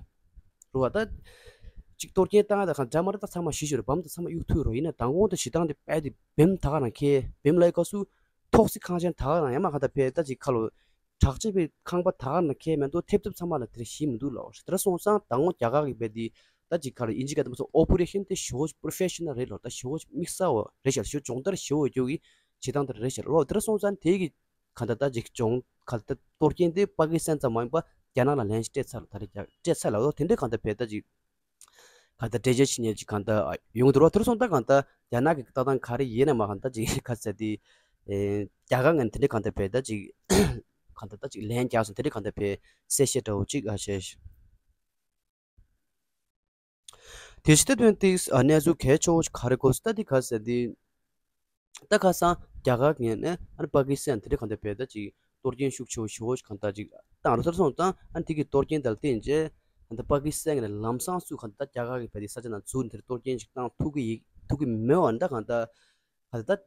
རུ་བ་ད་ཅིག་གཏོར་སྐྱོན་བཏང་ཡ་ད་གང་འདྲ་མ་རེད། ད་ཚང་མ་ཤེས་ཤོར་བམ་དང་ཚང་མ་གཡུག་ཐུག་རོ། ཡིན་ན་མདང་དགོང་དུ་བྱེད་སྟངས་དེ་དཔེ་དེ་བེམ་ད་ག་རང་ཁེ་བེམ་ལ་ཡི་སྐབས་སུ་ཐོག་སི་ཁང་ཆེན་ད་ག་རང་ཡ་མ་གང་ད་ཕར་ད་ཅིག་ཁ་ལོ་དྲག་ཆེ་བའི་ཁང་པ་ད་ག་རང་ཁེ་མེད་འདུག་ཐེབས་ཐེབས་ཚང་མ་ལ་དེར་ཤི་མི་འདུག་ལོ། དེར་སོང་ཙང་མདང་དགོང་རྒྱ་གར་གི་ཕར་དེ་ད་ཅིག་ཁ་ལོ་ཨིན་ཇི་སྐད་དུ་མ་སོང་ཨོ་པོ་རེ་ཤན་དེ་ཞོ་པོ་རོ་ཕེ་ཤོ་ནལ་རེད་ལོ། ད་ཞོ་དམིགས་བསལ་བ་རེད་ཤག་ཞོ་སྦྱོང་བརྡར་ཞོ་བ་རྒྱུ་གི་བྱེད་སྟངས་དེ་རེད་ཤག་ལོ། དེར་སོང་ཙང་དེ་གི་གང་ལྟར་ད་ཅིག་སྦྱོང་གང་ལྟར་གཏོར་སྐྱོན་དེ་པ་ཀི་སི་ཐན་ཙམ་མ་ཡིན་པ་རྒྱ་ནག་ལ་ལན་ཞིག་སྤྲད་ཚར་ལ། ད་རེས་ཀྱང་སྤྲད་ཚར་ལ། འོ་དེ་འདྲའི་གང་ལྟར་ཕར་ད་ཅིག་གང་ལྟར་འགྲེལ་བརྗོད་བྱེད་མཁན་ཅིག་གང་ལྟར་ཡོང་གི་འདུག་རོ། དེར་སོང་ད་གང་ལྟར་རྒྱ་ནག་གི་ལྟ་སྟངས་ག་རེ་ཡིན་ན་མ་གང་ལྟར་ཅིག་ག་ཚད་དེ་ཨེ་རྒྱ་གར་ངོས་ནས་དེ་འདྲའི་གང་ལྟར་ཕར་ད་ཅིག་གང་ལྟར་ད་ཅིག་ལན་རྒྱག་སོང་། དེ་འདྲའི་གང་ལྟར་ཕར་གསལ་བཤད་འདྲ་བོ་ཅིག་ཨ་བྱས། དེ་བཞིན་ད་དོན་ཏིག་ཨ་གནས་ཚུལ་གལ་ཆེ་བོ་ཞིག་ག་རེ་གོ་སོང་ད་དེ་ག་ཟེར་དེ། ད་ཁ་སང་རྒྱ་གར་ངོས་ནས་ཨ་ནི་པ་ཀི་སི་ཐན་དེ་འདྲ་གང་ལྟར་ཕར་ད་ཅིག་གཏོར་སྐྱོན་ཤུགས་ཆེ་བོ་ཞེ་བོ་ཞིག་གང་ལྟར་ཅིག་བཏང་རུ་ཚར་སོང་ཙང་། ཨ་ནི་དེ་གི་གཏོར་སྐྱོན་དེ་ལ་བརྟེན་རྗེས་ཨ་ནི་པ་ཀི་སི་ཐན་ངོས་ནས་ལམ་སང་སུ་གང་ལྟར་རྒྱ་གར་གི་ཕར་དེ་ས་ཆ་ནང་ཚུར་དེར་གཏོར་སྐྱོན་ཞིག་བཏང་ཐུབ་ཀྱི་ཡིན་ཐུབ་ཀྱི་མེད་པ་ནི་ད་གང་ལྟར་གང་ལྟར་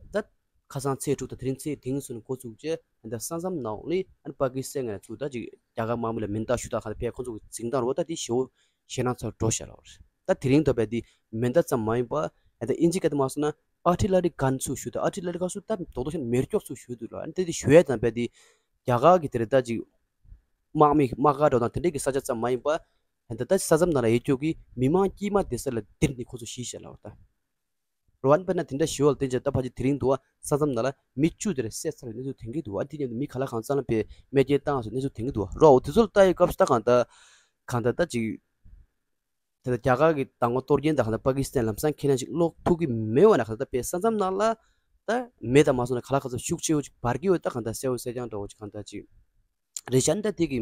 ད། ད་ཁ་སང་ཚེས་དྲུག་དང་དེ་རིང་ཚེས་བདུན་སོང་ནས་འགོ་བཙུགས་རྗེས་ཨ་ནི་ད་ས་མཚམས་ནང་ལ་ཨ་ནི་པ་ཀི་སི་ཐན་ངོས་ནས་ཚུར་ད་ཅིག་རྒྱ་གར་དམག་མི་ལ་མེ་མདའ་གཞུ་དག་གང་ལྟར་ཕར་ཁོང་ཚོ་གི་འཛིང་སྟངས་རེད་བ། ད་དེ་ཞེ་བོ་ཞེད་སྣང་ཚ་བོ་འགྲོ་ཤག་ལབ་པ་རེད། ད་དེ་རིང་ད་ཕར་དེ་མེ་མདའ་ཙམ་མ་ཡིན་པ་ཨ་ད་ཨིན་ཇི་སྐད་དུ་མ་སོང་ན་ཨར་ཊི་ལ་རི་གན་ཚུར་གཞུ་དང་། ཨར་ཊི་ལ་རི་གན་ཚུར་ད་རྡོག་རྡོག་བྱས་ན་མེ་སྒྱོགས་ཚུར་གཞུ་འདུག་ལབ། ཨ་ནི་ད་དེ་གཞུ་ཡས་དང་ཕར་དེ་རྒྱ་གར་གི་དེ་རེད་ད་ཅིག་དམག་མི་དམག་སྒར་འདྲ་བོ་དང་དེ་འདྲས་ཀྱི་ས་ཆ་ཙམ་མ་ཡིན་པ་ཨ་ད་ད་ས་མཚམས་ནང་ལ་ཡོད་རྒྱུ་གི་མི་མང་དཀྱུས་མ་བསྡད་ས་ལ་དེར་ནི་ཁོ་ཚོ་ཤི་ཤག་ལབ་པ་རེད། རོ་ཨ་ནི་དཔེར་ན་དེ་འདྲ་ཞུ་བ་ལ་བརྟེན་བྱས་ད་ཕལ་ཆེར་དེ་རིང་འདུག་བ། ས་མཚམས་ནང་ལ་མི་བཅུ་དེར་བསད་ཚར་བའི་གནས་ཚུལ་ཐོན་གྱི་འདུག་བ། ཨ་དེ་མཉམ་དུ་མི་ག་ལ་གང་འཚམ་ལ་ཕར་རྨས་སྐྱོན་བཏང་སོང་གནས་ཚུལ་ཐོན་གྱི་འདུག་བ། རོ་འོ་དེ་ཚོ་ལ་ལྟ་ཡི་སྐབས་སུ་ད་གང་ལྟར་གང་ལྟར་ད་ཅིག་དེ་ལྟར་རྒྱ་གར་གྱི་མདང་དགོང་གཏོར་སྐྱོན་དང་གང་ལྟར་པ་ཀི་སི་ཐན་ལམ་སང་ཁས་ལེན་ཞིག་སློག་ཐུབ་ཀྱི་མེད་པ་ན་གང་ལྟར་ཕར་ས་མཚམས་ནང་ལ་ད་མེ་དང་མ་སོང་ན་ག་ལ་གང་འཚམ་ཤུགས་ཆེ་བོ་ཅིག་འབར་གྱི་ཡོད། ད་གང་ལྟར་གསལ་བོ་གསལ་རྐྱང་འདྲ་བོ་ཅིག་གང་ལྟར་ཅིག་རེད་ཤག་ཨ་ནི་ད་དེ་གི་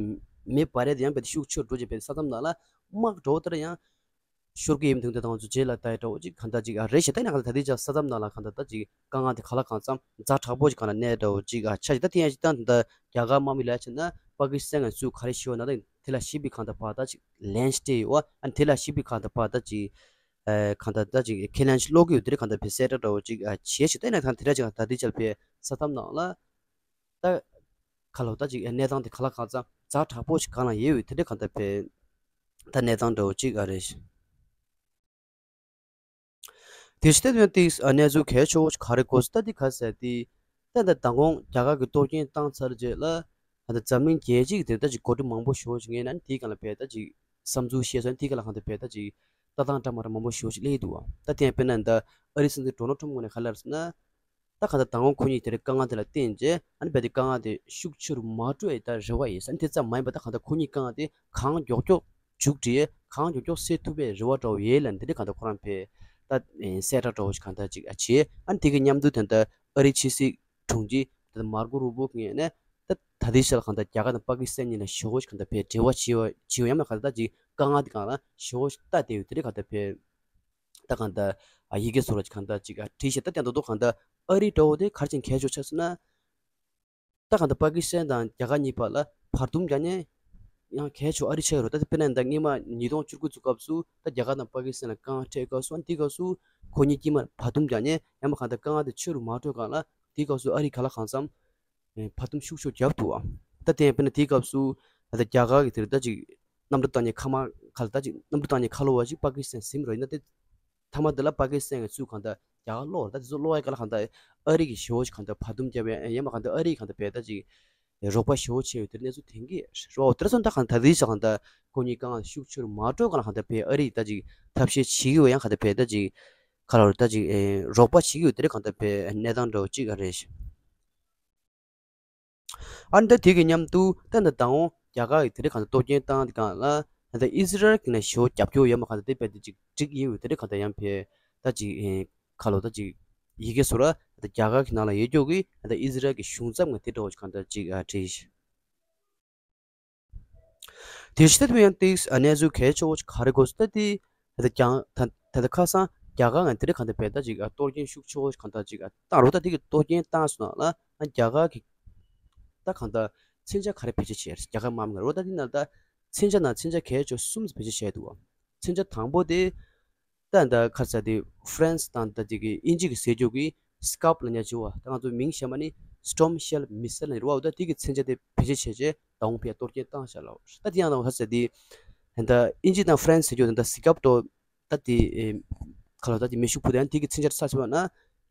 མེ་འབར་ཡས་དེ་ཡང་ཕར་དེ་ཤུགས་ཆེ་རུ་འགྲོ་བྱས་ཕར་ས་མཚམས་ནང་ལ་དམག་འདྲ་བོ་ལྟར་ཡང་ཤོར་གྱི་ཡོད་མི་འདུག་ད་ང་ཚོ་རྗེས་ལ་ལྟ་ཡས་འདྲ་བོ་ཅིག་གང་ལྟར་ཅིག་ཨ་རེད་ཤག་ད་ཡིན་ན་གང་ལྟར་ད་ལྟའི་ཆར་ས་མཚམས་ནང་ལ་གང་ལྟར་ད་ཅིག་དཀའ་ངལ་དེ་ག་ལ་གང་འཚམ་ཛ་དྲག་པོ་ཅིག་གང་ལ་གནས་འདྲ་བོ་ཅིག་ཨ་ཆགས་ཤག་ད་དེ་ཡང་སྤྱིར་བཏང་ད་ལྟ་རྒྱ་གར་དམག་མི་ལ་བྱས་ན་པ་ཀི་སི་ཐན་ངོས་ཚུར་ག་རེ་ཞུས་པ་ན་ད་དེ་ལ་ཞིབ་པའི་གང་ལྟར་ཕར་ད་ཅིག་ལན་སྤྲད་ཡོད་བ། ཨ་ནི་དེ་ལ་ཞིབ་པའི་གང་ལྟར་ཕར་ད་ཅིག་ཨ་གང་ལྟར་ད་ཅིག་ཁས་ལེན་ཞིག་སློག་གི་ཡོད། དེ་རིང་གང་ལྟར་ཕར་གསལ་བསྒྲགས་འདྲ་བོ་ཅིག་ཨ་བྱས་ཤག་ད་ཡིན་ན་གང་དེ་འདྲ་ཅིག་ད་ལྟའི་ཆར་ཕར་ས་མཚམས་ནང་ལ་ད་ག་ལ་ད་ཅིག་གནས་སྟངས་དེ་ག་ལ་གང་འཚམ་ཛ་དྲག་པོ་ཞིག་གང་ལ་ཡོད་ཡོད་དེ་འདྲ་གང་ལྟར་ཕར་ད་གནས་སྟངས་འདྲ་བོ་ཅིག་ཨ་རེད། དེ་བཞིན་ད་དེ་གནས་ཚུལ་གལ་ཆེ་བོ་ཞིག་ག་རེ་གོ་སོང་ད་དེ་ག་ཟེར་དེ། ད་ད་མདང་དགོང་རྒྱ་གར་གྱི་གཏོར་སྐྱོན་བཏང་ཚར་རྗེས་ལ་ད་ད་འཛམ་གླིང་རྒྱལ་སྤྱི་གི་དེ་ད་ཅིག་འགོ་ཁྲིད་མང་པོ་ཞེ་པོ་ཞིག་ངས་ན་དེའི་སྒང་ལ་ཕར་ད་ཅིག་བསམ་ཚུལ་བཤད་སོང་། དེའི་སྒང་ལ་གང་ལྟར་ཕར་ད་ཅིག་ལྟ་སྟངས་འདྲ་མ་འདྲ་མང་པོ་ཞེ་པོ་ཞིག་སླེབས་འདུག་བ། ད་དེ་ཡང་དཔེར་ན་ད་ཨ་རིའི་སྲིད་འཛིན་ཌོ་ནལ་ཊམ་ངོས་ནས་ག་རེ་ལབ་ཟེར་ན། ད་གང་ལྟར་མདང་དགོང་ཁོ་གཉིས་དེ་རིང་དཀའ་ངལ་དེ་ལ་བརྟེན་རྗེས་ཨ་ནི་རྦད་དེ་དཀའ་ངལ་དེ་ཤུགས་ཆེ་རུ་མ་འགྲོ་ཡའི་ད་རེ་བ་ཡོད་ཟེར། ཨ་ནི་དེ་ཙམ་མ་ཡིན་པ་ད་གང་ལྟར་ཁོ་གཉིས་དཀའ་ངལ་དེ་གང་མགྱོགས་མགྱོགས་མཇུག་སྒྲིལ་ཡས་གང་མགྱོགས་མགྱོགས་སེལ་ཐུབ་པའི་རེ་བ་འདྲ་བོ་ཡོད་ལབ་ནས་དེ་འདྲ་གང་ལྟར་ཁོ་རང་ཕར་ད་གསལ་བསྒྲགས་འདྲ་བོ་ཞིག་གང་ལྟར་ཅིག་བྱས། ཨ་ནི་དེ་གི་མཉམ་དུ་ད་ལྟ་ཨ་རིའི་ཕྱི་སྲིད་དྲུང་ཆེ་ད་ལྟ་མར་ཀོ་རུ་བྷོ་ངོས་ནས་ད་ད་ལྟའི་ཆར་གང་ལྟར་རྒྱ་གར་དང་པ་ཀི་སི་ཐན་གཉིས་ལ་ཞེ་པོ་ཞིག་གང་ལྟར་ཕར་འབྲེལ་བ་བྱེད་པ་བྱེད་པ་ཡང་ན་གང་ལྟར་ཅིག་དཀའ་ངལ་དེ་སྒང་ལ་ཞེ་པོ་ཞིག་ལྟ་བསྡད་ཡོད། དེ་འདྲ་གང་ལྟར་ཕར། ད་གང་ལྟར་ཨ་ཡི་གེ་བཟོ་འདྲ་ཅིག་གང་ལྟར་ཅིག་ཨ་བྲིས་ཤག་ད་དེ་མདོར་བསྡུས་གང་ལྟར་ཨ་རི་འདྲ་བོ་དེ་ག་རེ་བྱས་ནས་གལ་ཆེ་ཆགས་སོང་ན། ད་གང་ལྟར་པ་ཀི་སི་ཐན་དང་རྒྱ་གར་གཉིས་བར་ལ་བར་འདུམ་རྒྱག་ནས་ཡང་གལ་ཆེ་བ་ཨ་རི་ཆགས་ཡོད་རེད། ད་དཔེར་ན་ད་སྔོན་མ་ཉིས་སྟོང་བཅུ་དགུ་ཚོ་སྐབས་སུ་ད་རྒྱ་གར་དང་པ་ཀི་སི་ཐན་ལ་དཀའ་ངལ་འཕྲད་སྐབས་སུ། ཨ་ནི་དེའི་སྐབས་སུ་ཁོ་གཉིས་དཀྱིལ་མ་བར་འདུམ་རྒྱག་ནས་ཡང་མ་གང་ལྟར་དཀའ་ངལ་དེ་ཆེ་རུ་མ་འགྲོ་གང་ལ། དེའི་སྐབས་སུ་ཨ་རི་ག་ལ་གང་འཚམ་བར་འདུམ་ཤུགས་ཆེ་བརྒྱབ་འདུག་བ། ད་དེ་ཡང་དཔེར་ན་དེའི་སྐབས་སུ་ད་རྒྱ་གར་གྱི་དེར་ད་ཅིག་གནམ་གྲུ་བཏང་མཁན་མཁའ་དམག་ཁ་ལ་ད་ཅིག་གནམ་གྲུ་བཏང་མཁན་ཁ་ལོ་བ་ཞིག་པ་ཀི་སི་ཐན་ཟིན་རོགས་ཡིན་ན། དེ་མཐའ་མ་དེ་ལ་པ་ཀི་སི་ཐན་གྱི་ཚུར་གང་ལྟར་རྒྱ་གར་སློག་རེད། ད་དེ་ཚོ་སློག་ཡ་ག་ལ་གང་ལྟར་ཨ་རི་གི་ཞེ་བོ་ཞིག་གང་ལྟར་བར་འདུམ་བརྒྱབ་ཡ། ཡང་མ་གང་ལྟར་ཨ་རི་གང་ལྟར་བས་ད་ཅིག་རོགས་པ་ཞེ་བོ་བྱས་ཡོད། དེར་གནས་ཚུལ་ཐོན་གྱི་རེད་བ། དེར་སོང་ད་གང་ལྟར་དེའི་ཆ་གང་ལྟར་ཁོ་གཉིས་དཀའ་ངལ་ཤུགས་ཆེ་རུ་མ་འགྲོ་གང་ལ་གང་ལྟར་བས་ཨ་རི་ད་ཅིག་ཐབས་ཤེས་བྱེད་ཀྱི་ཡོད། ཡང་གང་ལྟར་བས་ད་ཅིག་ཁ་ལ་ད་ཅིག་རོགས་པ་བྱེད་ཀྱི་ཡོད། དེ་རེད་གང་ལྟར་བས་གནས་སྟངས་འདྲ་བོ་ཅིག་རེད། ཨ་ནི་ད་དེ་གི་མཉམ་དུ་ད་ད་ལྟ་འོང་རྒྱ་གར་གྱི་དེ་རིང་གང་ལྟར་གཏོར་སྐྱོན་བཏང་དེ་གང་ལ་ད་ལྟ་ཨི་ཟི་རལ་གྱི་ནས་ཞེ་བོ་རྒྱབ་སྐྱོར་ཡོད་མ་གང་ལྟར་དེ་བས་དེ་ཅིག་འགྲིག་ཡོད། དེ་རིང་གང་ལྟར་ཡང་བས་ད་ཅིག་ཁ་ལོ་ད་ཅིག་ཡི་གེ་སོ་ར་ད་རྒྱ་གར་གྱི་ནང་ལ་ཡོད་རྒྱུ་གི་ད་ཨི་ཟི་རལ་གྱི་གཞུང་ཚབ་ངས་དེ་འདྲ་བོ་ཅིག་གང་ལྟར་ཅིག་བྲིས། དེ་ཕྱི་ད་དུ་ཡང་ཏིག་གནས་ཚུལ་གལ་ཆེ་བོ་ཅིག་ག་རེ་དགོས་སུ་ད་དེ་ད་ཀྱང་ད་ད་ཁ་སང་རྒྱ་གར་ངས་དེ་རིང་གང་ལྟར་བས་ད་ཅིག་གཏོར་སྐྱོན་ཤུགས་ཆེ་བོ་ཅིག་གང་ལྟར་ཅིག་བཏང་རོགས། ད་དེ་གི་གཏོར་སྐྱོན་བཏང་སོང་ན་ལ་རྒྱ་གར་གྱི་ད་གང་ལྟར་མཚོན་ཆ་ག་རེ་བེད་སྤྱོད་བྱས་རྒྱ་གར་དམག་མི་རོ། ད་དེ་ན་ད་མཚོན་ཆ་ན་མཚོན་ཆ་གལ་ཆེ་གསུམ་བེད་སྤྱོད་བྱས་འདུག་བ། མཚོན་ཆ་དང་པོ་དེ་ད་ད་ཁ་ས་དེ་ཧྥ་རན་སི་དང་ད་དེ་གི་དབྱིན་ཇི་གི་ཟེར་རྒྱུ་གི་སི་ཀབ་ལ་ཉག་ཅིག་བ། ད་ང་ཚོ་མིང་གཞན་པ་ནི་སི་ཊོམ་ཤེལ་མི་སེལ་ལ་རེད་བ། ད་དེ་གི་མཚོན་ཆ་དེ་བེད་སྤྱོད་བྱས་རྗེས་ད་འོང་ཕའི་གཏོར་སྐྱོན་བཏང་བཞག་ལ། ད་དེ་ཡང་ད་ཁ་ས་དེ་ད་དབྱིན་ཇི་དང་ཧྥ་རན་སི་ཟེར་རྒྱུ་ད་སི་ཀབ་ཏོ་ད་དེ་ཁ་ལོ་ད་དེ་མེ་ཤུགས་འཕུར་ད་ཡང་དེ་གི་མཚོན་ཆ་ས་ཆེ་བ་ན།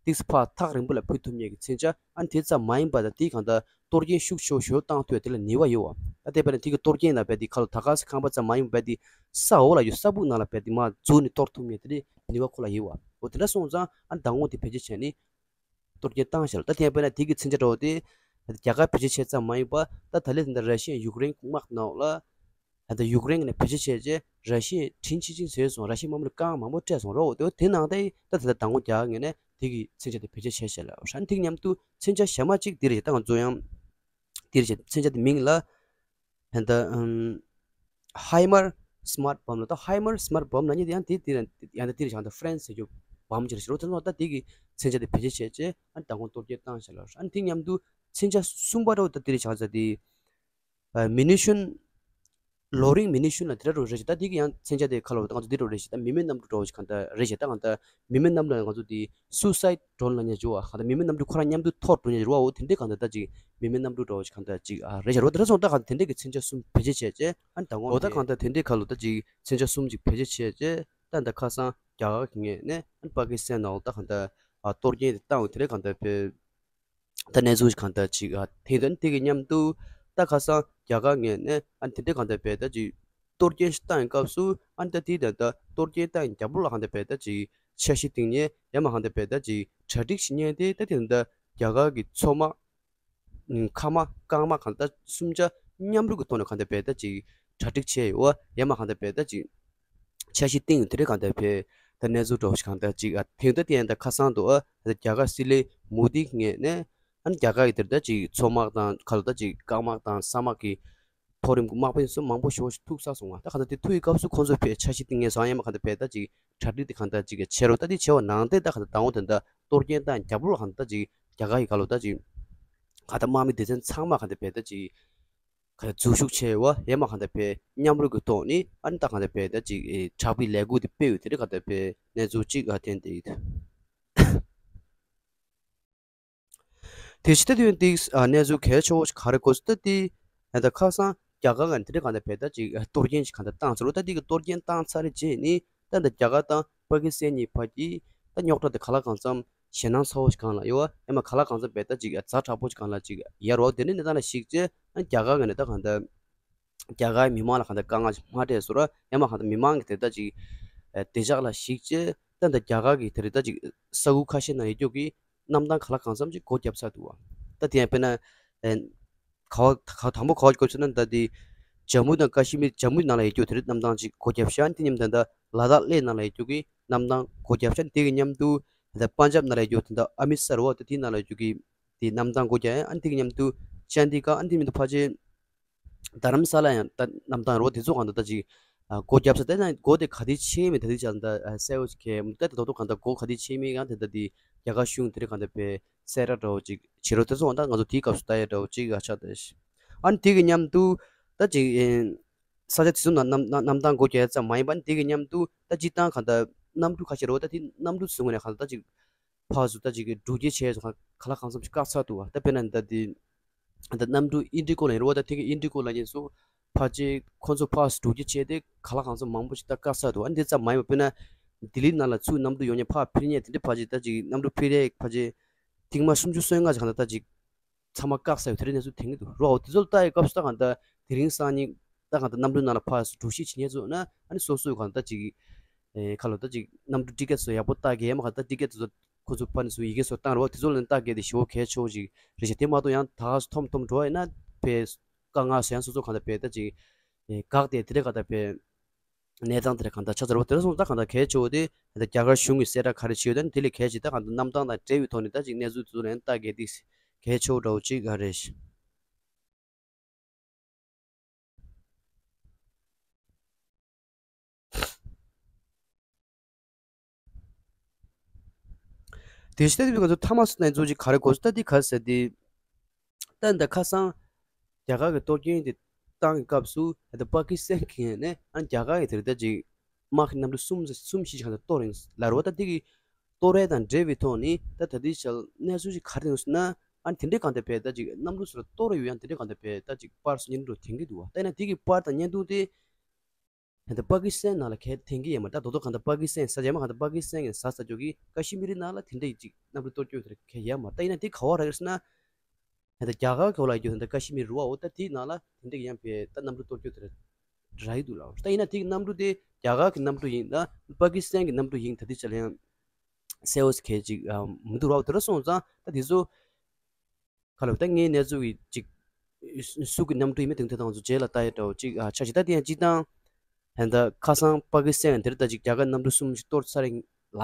ཏིག་ཙམ་ཕར་ཐག་རིང་པོ་ལ་འཕུར་ཐུབ་མཁན་གྱི་མཚོན་ཆ། ཨ་ནི་དེ་ཙམ་མ་ཡིན་པ་དང་དེའི་གང་ལྟར་གཏོར་སྐྱོན་ཤུགས་ཆེ་ཤོས་བཏང་ཐུབ་ཡ་དེ་ལ་ནུས་པ་ཡོད་བ། ཨ་དེ་བས་ན་དེ་གི་གཏོར་སྐྱོན་ལ་བས་དེ་ཁ་ལོ་ད་ག་ས་ཁང་པ་ཙམ་མ་ཡིན་པ་བས་དེ་ས་འོག་ལ་ཡོད་ས་སྦུག་ནང་ལ་བས་དེ་མ་འཛུལ་ནས་གཏོར་ཐུབ་མཁན་དེ་ནུས་པ་ཁོ་ལ་ཡོད་བ། འོ་དེ་འདྲ་སོང་ཙང་ཨ་ནི་ད་འོང་དེ་བེད་སྤྱོད་བྱས་ནས་གཏོར་སྐྱོན་བཏང་ཤག་ལ། ད་དེ་བས་ན་དེ་གི་མཚོན་ཆ་འདྲ་བོ་དེ་རྒྱ་གར་བེད་སྤྱོད་བྱས་ཙམ་མ་ཡིན་པ་ད་ད་ལས་དེ་འདྲ་ར་ཤི་ཡ་ཡུཀ་རེན་དམག་ནང་ལ། ད་ལྟ་ཡུཀ་རེན་ནས་བེད་སྤྱོད་བྱས་རྗེས་ར་ཤི་ཡས་དྲིན་ཆེ་ཆེན་བཟོས་སོང་། ར་ཤི་ཡའི་དམག་མི་ལ་དཀའ་ངལ་མང་པོ་སྤྲད་སོང་རོ། དེ་དེ་ནང་ད་ད་ལྟ་དང་པོ་རྒྱ་གར་ངོས་ནས་དེ་གི་མཚོན་ཆ་དེ་བེད་སྤྱོད་བྱས་བྱས་ལ། ཧྲན་དེ་གི་མཉམ་དུ་མཚོན་ཆ་གཞན་མ་གཅིག་འདི་རེད། ད་ང་ཚོ་ཡང་འདི་རེད། མཚོན་ཆ་དེ་མིང་ལ་ད་ལྟ་ཧའི་མར་སི་མར་བོམ་ལ། ད་ཧའི་མར་སི་མར་བོམ་ལ་ཉིད་དེ་ཡང་དེ་དེ་ཡང་ད་དེ་རེད། ཡང་ད་ཧྥ་རན་སི་ཟེར་རྒྱུ་བོམ་ཅིག་རེད་ཤག་རོ། དེ་ཚོ་ད་དེ་གི་མཚོན་ཆ་དེ་བེད་སྤྱོད་བྱས་རྗེས་ཨ་ནི་ད་ཁོང་གཏོར་སྐྱོན་བཏང་བྱས་ལ། ཨ་ནི་དེ་མཉམ་དུ་མཚོན་ཆ་གསུམ་པ་རོ། ད་དེ་རེད་ཤག་ད་དེ། ཨ། མུ་ནི་ཤན། ལོ་རིང་མུ་ནི་ཤན་ལ་དེ་འདྲ་འདྲ་བོ་རེད་ཤག་ད་དེ་གི་ཡང་མཚོན་ཆ་དེ་ཁ་ལོ་ད་ང་ཚོ་འདི་འདྲ་བོ་རེད་ཤག་ད་མི་མེད་གནམ་གྲུ་འདྲ་བོ་ཞིག་གང་ལྟར་རེད་ཤག་ད་གང་ལྟར་མི་མེད་གནམ་གྲུ་ང་ཚོ་དེ་སུ་སའིད་ཌོ་རོན་ལ་ཉེ་ཅུ་བ། གང་ལྟར་མི་མེད་གནམ་གྲུ་ཁོ་རང་མཉམ་དུ་འཐོར་འགྲོ་ཉེ་ཅུ་བ། འོ་དེ་འདྲའི་གང་ལྟར་ད་ཅིག་མི་མེད་གནམ་གྲུ་འདྲ་བོ་ཞིག་གང་ལྟར་ཅིག་ཨ་རེད་ཤག་རོ། དེ་འདྲ་སོང་ད་གང་ལྟར་དེ་འདྲའི་གི་མཚོན་ཆ་གསུམ་བེད་སྤྱོད་བྱས་རྗེས་ཨ་ནི་ད་འོ་ད་གང་ལྟར་དེ་འདྲའི་ཁ་ལོ་ད་ཅིག་མཚོན་ཆ་གསུམ་ཅིག་བེད་སྤྱོད་བྱས་རྗེས་ད་ད་ཁ་སང་རྒྱ་གར་གི་ངོས་ནས་ཨ་ནི་པ་ཀི་སི་ཐན་ནང་ལ་ད་གང་ལྟར་ཨ་གཏོར་སྐྱོན་དེ་བཏང་བ་དེ་འདྲའི་གང་ལྟར་བེད། ད་གནས་ཚུལ་གང་ལྟར་ཅིག་ཨ་དེ་དང་དེ་གི་མཉམ་དུ་ད་ཁ་སང་རྒྱ་གར་ངོས་ནས་ཨ་དེ་འདྲ་གང་ལྟར་བས་ད་ཅིག་གཏོར་སྐྱོན་ཞིག་བཏང་ཡིན་སྐབས་སུ་ཨ་ད་དེ་ད་ད་གཏོར་སྐྱོན་བཏང་ཡིན་རྒྱབ་ལོགས་ལ་གང་ལྟར་བས་ད་ཅིག་འཆར་གཞི་བཏིང་ནས་ཡང་མ་གང་ལྟར་བས་ད་ཅིག་གྲ་སྒྲིག་ཞིག་གཉེར་ཏེ་ད་དེ་ད་རྒྱ་གར་གི་མཚོ་དམག་མཁའ་དམག་རྐང་དམག་གང་ལྟར་གསུམ་ཆ་མཉམ་རུབ་ཀྱི་ཐོག་ནས་གང་ལྟར་བས་ད་ཅིག་གྲ་སྒྲིག་བྱས་ཡོད་ཡང་མ་གང་ལྟར་བས་ད་ཅིག་འཆར་གཞི་བཏིང་ཡོད། དེ་རིང་གང་ལྟར་བས་ད་གནས་ཚུལ་འདྲ་བོ་ཞིག་གང་ལྟར་ཅིག་ཨ་དེང་ད་དེ་ཡང་ད་ཁ་སང་དུ་ཨ་ད་རྒྱ་གར་སྲིད་བློན་མོ་དི་ངོས་ནས་ཨ་ནི་རྒྱ་གར་གྱི་དེར་ད་ཅིག་མཚོ་དམག་དང་ཁ་ལོ་ད་ཅིག་རྐང་དམག་དང་ས་དམག་གི་མཐོ་རིམ་གྱི་དམག་དཔོན་སོགས་མང་པོ་ཞེ་པོ་ཞིག་ཐུག་ཚར་སོང་བ། ད་གང་ལྟར་དེ་ཐུག་ཡི་སྐབས་སུ་ཁོང་ཚོས་བས་འཆར་གཞི་བཏིང་ངེས་སོང་། ཡང་མ་གང་ལྟར་བས་ད་ཅིག་གྲ་སྒྲིག་དེ་གང་ལྟར་ཅིག་བྱེད་རོགས། ད་དེ་བྱེད་པ་ནང་བསྟན་ད་གང་ལྟར་ད་འོང་དེ་ད་གཏོར་སྐྱོན་བཏང་རྒྱབ་ལོགས་གང་ལྟར་ཅིག་རྒྱ་གར་གྱི་ཁ་ལོ་ད་ཅིག་གང་ལྟར་དམག་མི་སྡེ་ཚན་ཚང་མ་གང་ལྟར་བས་ད་ཅིག་ག་འཛུལ་ཞུགས་བྱས་ཡོད་པ་ཡང་མ་གང་ལྟར་བས་མཉམ་རུབ་ཀྱི་ཐོག་ནས་ཨ་ནི་ད་གང་ལྟར་བས་ད་ཅིག་ཨེ་དྲག་པོའི་ལས་འགུལ་དེ་སྤེལ་ཡོད། དེ་འདྲ་གང་ལྟར་བས་གནས་ཚུལ་ཅིག་ཨ་ཐོན་བསྡད་ཡོད། དེ་ཕྱི་ད་དུས་ཏིག་ཨ་གནས་ཚུལ་གལ་ཆེ་བོ་ཞིག་ག་རེ་གོ་སོང་ད་དེ་ཨ་ད་ཁ་སང་རྒྱ་གར་ག་ནས་དེ་འདྲ་གང་ལྟར་བས་ད་ཅིག་ཨ་གཏོར་སྐྱོན་ཞིག་གང་ལྟར་བཏང་ཚར་རོ། ད་དེ་གི་གཏོར་སྐྱོན་བཏང་ཚར་རྗེས་ནས་ད་ད་རྒྱ་གར་དང་པ་ཀི་སི་ཐན་གཉིས་བར་གྱི་ད་རྙོག་དྲ་དེ་ག་ལ་གང་འཚམ་ཞེད་སྣང་ཚ་བོ་ཞིག་གང་ལ་ཡོད་པ་ཡང་མ་ག་ལ་གང་འཚམ་བས་ད་ཅིག་ཨ་ཛ་དྲག་པོ་ཞིག་གང་ལ་ཅིག་ཡར་རོ། དེ་འདྲའི་གནས་སྟངས་ལ་གཞིགས་རྗེས་ཨ་རྒྱ་གར་ག་ནས་ད་གང་ལྟར། རྒྱ་གར་མི་མང་ལ་གང་ལྟར་དཀའ་ངལ་མ་འཕྲད་བཟོ་ར་ཡང་མ་གང་ལྟར་མི་མང་གི་དེ་ལྟ་ཅིག་ཨ་བདེ་འཇགས་ལ་གཞིགས་བྱས་ད་ལྟ་རྒྱ་གར་གྱི་དེ་རེད་ད་ཅིག་ས་ཁུལ་ཁ་ཤས་ནང་ཡོད་རྒྱུ་གི་གནམ་ཐང་ག་ལ་གང་འཚམ་ཅིག་སྒོ་བརྒྱབ་ཚར་འདུག་བ། ད་དེ་ཡང་དཔེར་ན་ཨ་ག་བ་ག་དང་པོ་ག་བ་སྐོར་བྱས་ན་ད་དེ་ཇམ་མུ་དང་ཀ་ཤི་མིར་ཇམ་མུ་ནང་ལ་ཡོད་རྒྱུ་དེ་རེད་གནམ་ཐང་ཅིག་སྒོ་བརྒྱབ་ཤག་དེ་མཉམ་དུ་ད་ལ་དྭགས་གླེ་ནང་ལ་ཡོད་རྒྱུ་གི་གནམ་ཐང་སྒོ་བརྒྱབ་ཤག་དེ་གི་མཉམ་དུ་ད་པན་ཇབ་ནང་ལ་ཡོད་རྒྱུ་དེ་ད་ཨ་མི་སར་བ་ད་དེ་ནང་ལ་ཡོད་རྒྱུ་གི་དེ་གནམ་ཐང་སྒོ་བརྒྱབ་ཡང་ཨ་དེ་གི་མཉམ་དུ་ཅན་དི་ག་ཨ་དེ་མཉམ་དུ་ཕ་ཆེ། རྡ་རམ་ས་ལ་ཡང་ད་གནམ་ཐང་རོ་དེ་ཚོ་གང་ལྟར་ད་ཅིག་ཨ་སྒོ་བརྒྱབ་ས་དེ་ན་སྒོ་དེ་ག་དུས་ཕྱེ་མེད་ད་དུས་ཅང་ད་ཨ་གསལ་བོ་ཞིག་གས་མི་ད་དེ་ཐོག་ཐོག་གང་ལྟར་སྒོ་ག་དུས་ཕྱེ་མེད་གང་དེ་ད་དེ་ རྒྱ་གར་གཞུང་དེ་རིང་གང་ལྟར་པའི་གསལ་བསྒྲགས་འདྲ་བོ་ཅིག་བྱེད་རོགས་དེ་ཚོ་འོང་ད་ང་ཚོ་དེའི་སྐབས་སུ་ལྟ་ཡ་འདྲ་བོ་ཅིག་ཨ་ཆགས་བསྡད་ཤག་ཨ་ནི་དེ་གི་མཉམ་དུ་ད་ཅིག་ཨེ་ས་ཆ་དེ་ཚོ་ནང་གནམ་གནམ་གནམ་ཐང་སྒོ་རྒྱག་ཡ་ཙམ་མ་ཡིན་པ་ནི་དེ་གི་མཉམ་དུ་ད་སྤྱིར་བཏང་གང་ལྟར་གནམ་གྲུ་ཁ་ཤས་རེད་བ། ད་དེ་གནམ་གྲུ་ཚུར་ངོས་ནས་གང་ལྟར་ད་ཅིག་ཕར་ཚུར་ད་ཅིག་གི་འགྲུལ་སྐྱེལ་བྱས་སོང་ག་ལ་གང་འཚམ་ཅིག་བཀག་ཚར་འདུག་བ། ད་དཔེར་ན་ད་དེ་ད་གནམ་གྲུ་ཨིན་ཌི་གོ་ལ་ཡིན་རེད་བ། ད་དེ་གི་ཨིན་ཌི་གོ་ལ་ཡིན་སོང་ཕལ་ཆེར་ཁོང་ཚོ་ཕར་ཚུར་འགྲུལ་སྐྱེལ་བྱས་ཏེ་ག་ལ་གང་འཚམ་མང་པོ་ཅིག་ད་བཀག་ཚར་འདུག་ཨ་འདི་ཙམ་མ་ཡིན་པ་དཔེར་ན་ལྡི་ལི་ནང་ལ་ཚུར་གནམ་གྲུ་ཡོང་མཁན་ཕར་འཕུར་མཁན་དེ་འདྲ་ཕལ་ཆེར་ད་ཅིག་གནམ་གྲུ་འཕུར་ཡས་ཕལ་ཆེར་ཐེངས་མ་སུམ་ཅུ་སོ་ལྔ་ཅིག་གང་ལྟར་ད་ཅིག་ཚང་མ་བཀག་ཚར་ཡོད་དེ་འདྲའི་གནས་ཚུལ་ཐོན་གྱི་འདུག་རོ། དེ་ཚོ་ལ་ལྟ་ཡི་སྐབས་སུ་ད་གང་ལྟར་དེ་རིང་སང་ཉིན་ད་གང་ལྟར་གནམ་གྲུ་ནང་ལ་ཕར་འགྲུལ་བཞུད་བྱེད་མཁན་ཚོ་ན་ཨ་ནི་སོ་སོའི་གང་ལྟར་ཅིག་ཨེ་ཁ་ལོ་ད་ཅིག་གནམ་གྲུ་ཊི་ཀེ་ཊི་ཚོ་ཡག་པོ་བལྟ་གི་ཡ་མ་གང་ལྟར་ཊི་ཀེ་ཊི་དེ་ཚོ་ཁོ་ཚོ་ཕར་ནས་ཚུར་ཡི་གེ་ཚོ་བཏང་རོགས། དེ་ཚོ་ལ་ལྟ་གི་དེ་ཞེ་པོ་གལ་ཆེ་བོ་ཅིག་རེད་ཤག་དེ་མ་གཏོགས་ཡང་ད་ག་སུ་ཐོམ་ཐོམ་འགྲོ་བ་ཡིན་ན་བས་དཀའ་ངལ་སོ་ཡང་སོ་སོ་གང་ལྟར་བས་ད་ཅིག་ཨེ་བཀག་སྟེ་དེ་འདྲ་གང་ལྟར་བས། གནས་སྟངས་དེ་འདྲ་གང་ལྟར་ཆགས་ཚར་བ་དེ་འདྲ་སོང་ཙང་གང་ལྟར་གལ་ཆེ་བོ་དེ་ད་རྒྱ་གར་གཞུང་གིས་གསལ་བསྒྲགས་ག་རེ་བྱས་ཡོད་ད་ནི་དེ་ལས་གལ་ཆེ་ད་གང་ལྟར་གནམ་ཐང་དང་འབྲེལ་བའི་ཐོག་ནས་ད་ཅིག་གནས་ཚུལ་དེ་ཚོ་ལ་ཡང་ལྟ་གལ་ཏེ་གལ་ཆེ་བོ་འདྲ་བོ་ཅིག་ག་རེད། དེ་བཞིན་ད་དེ་ང་ཚོ་ཐ་མ་སུ་ན་ཚོ་ཅིག་ག་རེ་གོ་སོང་ད་དེ་ག་ཟེར་དེ། ད་འདི་ཁ་སང་རྒྱ་གར་གྱི་གཏོར་སྐྱོན་དེ་བཏང་གི་སྐབས་སུ་ད་པ་ཀི་སི་ཐན་གྱི་ནས་ཨ་རྒྱ་གར་གྱི་དེར་ད་ཅིག་དམག་གི་གནམ་གྲུ་གསུམ་གསུམ་བཞི་ཞིག་གང་ལྟར་གཏོར་ཡིན་ལབ་རེད་བ། ད་འདི་གི་གཏོར་རེས་དང་འབྲེལ་བའི་ཐོག་ནས་ད་ད་ལྟའི་ཆར་གནས་ཚུལ་ཞིག་ག་རེ་ཡོང་སོང་ན་ཨ་དེ་འདྲའི་གང་ལྟར་བས་ད་ཅིག་གནམ་གྲུ་སོགས་ལ་གཏོར་ཡོད་ཡང་དེ་འདྲའི་གང་ལྟར་བས་ད་ཅིག་པར་སོགས་བརྙན་ཐུང་ཐོན་གྱི་འདུག་བ། ད་ཡིན་ན་དེ་གི་པར་དང་བརྙན་ཐུང་དེ། ད་པ་ཀི་སི་ཐན་ནང་ལ་གས་འཐེན་གྱི་ཡོད་མ་རེད། ད་རྡོག་རྡོག་གང་ལྟར་པ་ཀི་སི་ཐན་ས་ཆ་མ་གང་ལྟར་པ་ཀི་སི་ཐན་གྱི་ས་ས་ཅོག་གི་ཀ་ཤི་མིར་ནང་ལ་དེ་འདྲ་ཡི་ཅིག་གནམ་གྲུ་གཏོར་སྐྱོན་དེ་གས་ཡོད་མ་རེད། ད་ཡིན་ན་དེ་ག་བ་རག་ཡོད་ཟེར་ན། ད་རྒྱ་གར་གྱི་འོག་ལ་ཡོད་ད་ཀ་ཤི་མིར་རུ་བ་འོ་ད་དེའི་ནང་ལ་དེ་འདྲ་ཡང་བས་ད་གནམ་གྲུ་གཏོར་སྐྱོན་དེ་རག་གི་འདུག་ལ། ད་ཡིན་ན་དེ་གི་གནམ་གྲུ་དེ་རྒྱ་གར་གྱི་གནམ་གྲུ་ཡིན་ད་པ་ཀི་སི་ཐན་གྱི་གནམ་གྲུ་ཡིན་ད་དེ་ཆ་ལ་ཡང་གསལ་བོ་གས་ཅིག་མི་འདུག་ར། དེ་འདྲ་སོང་ཙང་ད་དེ་ཚོ། ཁ་ལོ་ད་ངའི་གནས་ཚུལ་གྱི་ཅིག་སུ་གི་གནམ་གྲུ་ཡིན་མིན་དེ་དེ་དང་ཚོ་རྗེས་ལ་ལྟ་ཡ་འདྲ་བོ་ཅིག་ཨ་ཆ་ཞིག་ད་དེ་ཡང་ཅིག་དང་། ཧན་ད་ཁ་སང་པ་ཀི་སི་ཐན་དེར་ད་ཅིག་རྒྱ་གར་གནམ་གྲུ་གསུམ་ཞིག་གཏོར་ཚར་རིང་ལ་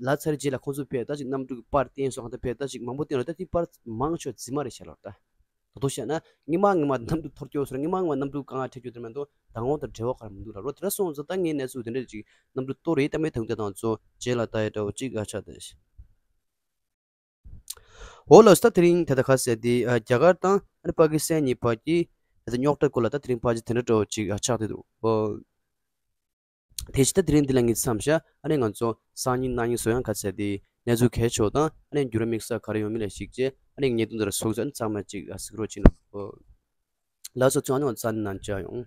ལ་ཚར་རྗེས་ལ་ཁོང་ཚོ་ཕེ་ད་ཅིག་གནམ་གྲུ་གི་པར་བསྟན་སོང་ཧ་ད་ཕེ་ད་ཅིག་མང་པོ་བསྟན་རོགས་ད་དེ་པར་མང་ཆོག་རྫི་མ་རེད་བྱས་ལོ་ད། ད་དུ་བཤད་ན་ངི་མ་ངི་མ་གནམ་གྲུ་འཐོར་སྐྱོ་སོང་ངི་མ་ངི་མ་གནམ་གྲུ་གང་ང་ཁྲེག་སྐྱོ་དེ་མ་གཏོགས་ད་ངོ་དང་འབྲེལ་བ་ག་རེ་མི་འདུག་ལ་རོ། དེ་འདྲ་སོང་ཙང་ད་ངའི་གནས་ཚུལ་དེ་འདྲ་ཅིག་གནམ་གྲུ་གཏོར་རེད་ད་མེད་དང་དེ་དང་ཚོ་རྗེས་ལ་ལྟ་ཡ་འདྲ་བོ་ཅིག་ཨ་ཆ་དེ། འོ་ལགས་སོ། ད་དེ་རིང་ད་ལྟ་ག་ཟེར་དེ་ཨ་རྒྱ་གར་དང་ཨ་ནི་པ་ཀི་སི་ཐན་གཉིས་བར་གྱི་ད་ལྟ་རྙོག་དྲ་སྐོར་ལ་ད་དེ་རིང་ཕལ་ཆེར་དེ་འདྲ་འདྲ་བོ་ཅིག་ཨ་ཆགས་བསྡད་འདུག་འོ། དེ་བཞིན་ད་དེ་རིང་འདི་ལ་ངས་མཚམས་བཞག་ཨ་ནི་ང་ཚོ་སང་ཉིན་གནངས་ཉིན་སོ་ཡང་ག་ཟེར་དེ་གནས་ཚུལ་གལ་ཆེ་བ་དང་ཨ་ནི་འགྱུར་བ་དམིགས་བསལ་ག་རེ་ཡོང་མིན་ལ་གཞིགས་རྗེས་ཨ་ནི་ངས་དུང་དེར་སོགས་ཚོ་ཨ་ནི་ཚང་མ་ཅིག་ཨ་གཟིགས་རོགས་བྱེད་ན་འོ། ལགས་སོ། ཚང་མ་ཚང་ནང་བཅར་ཡོང་།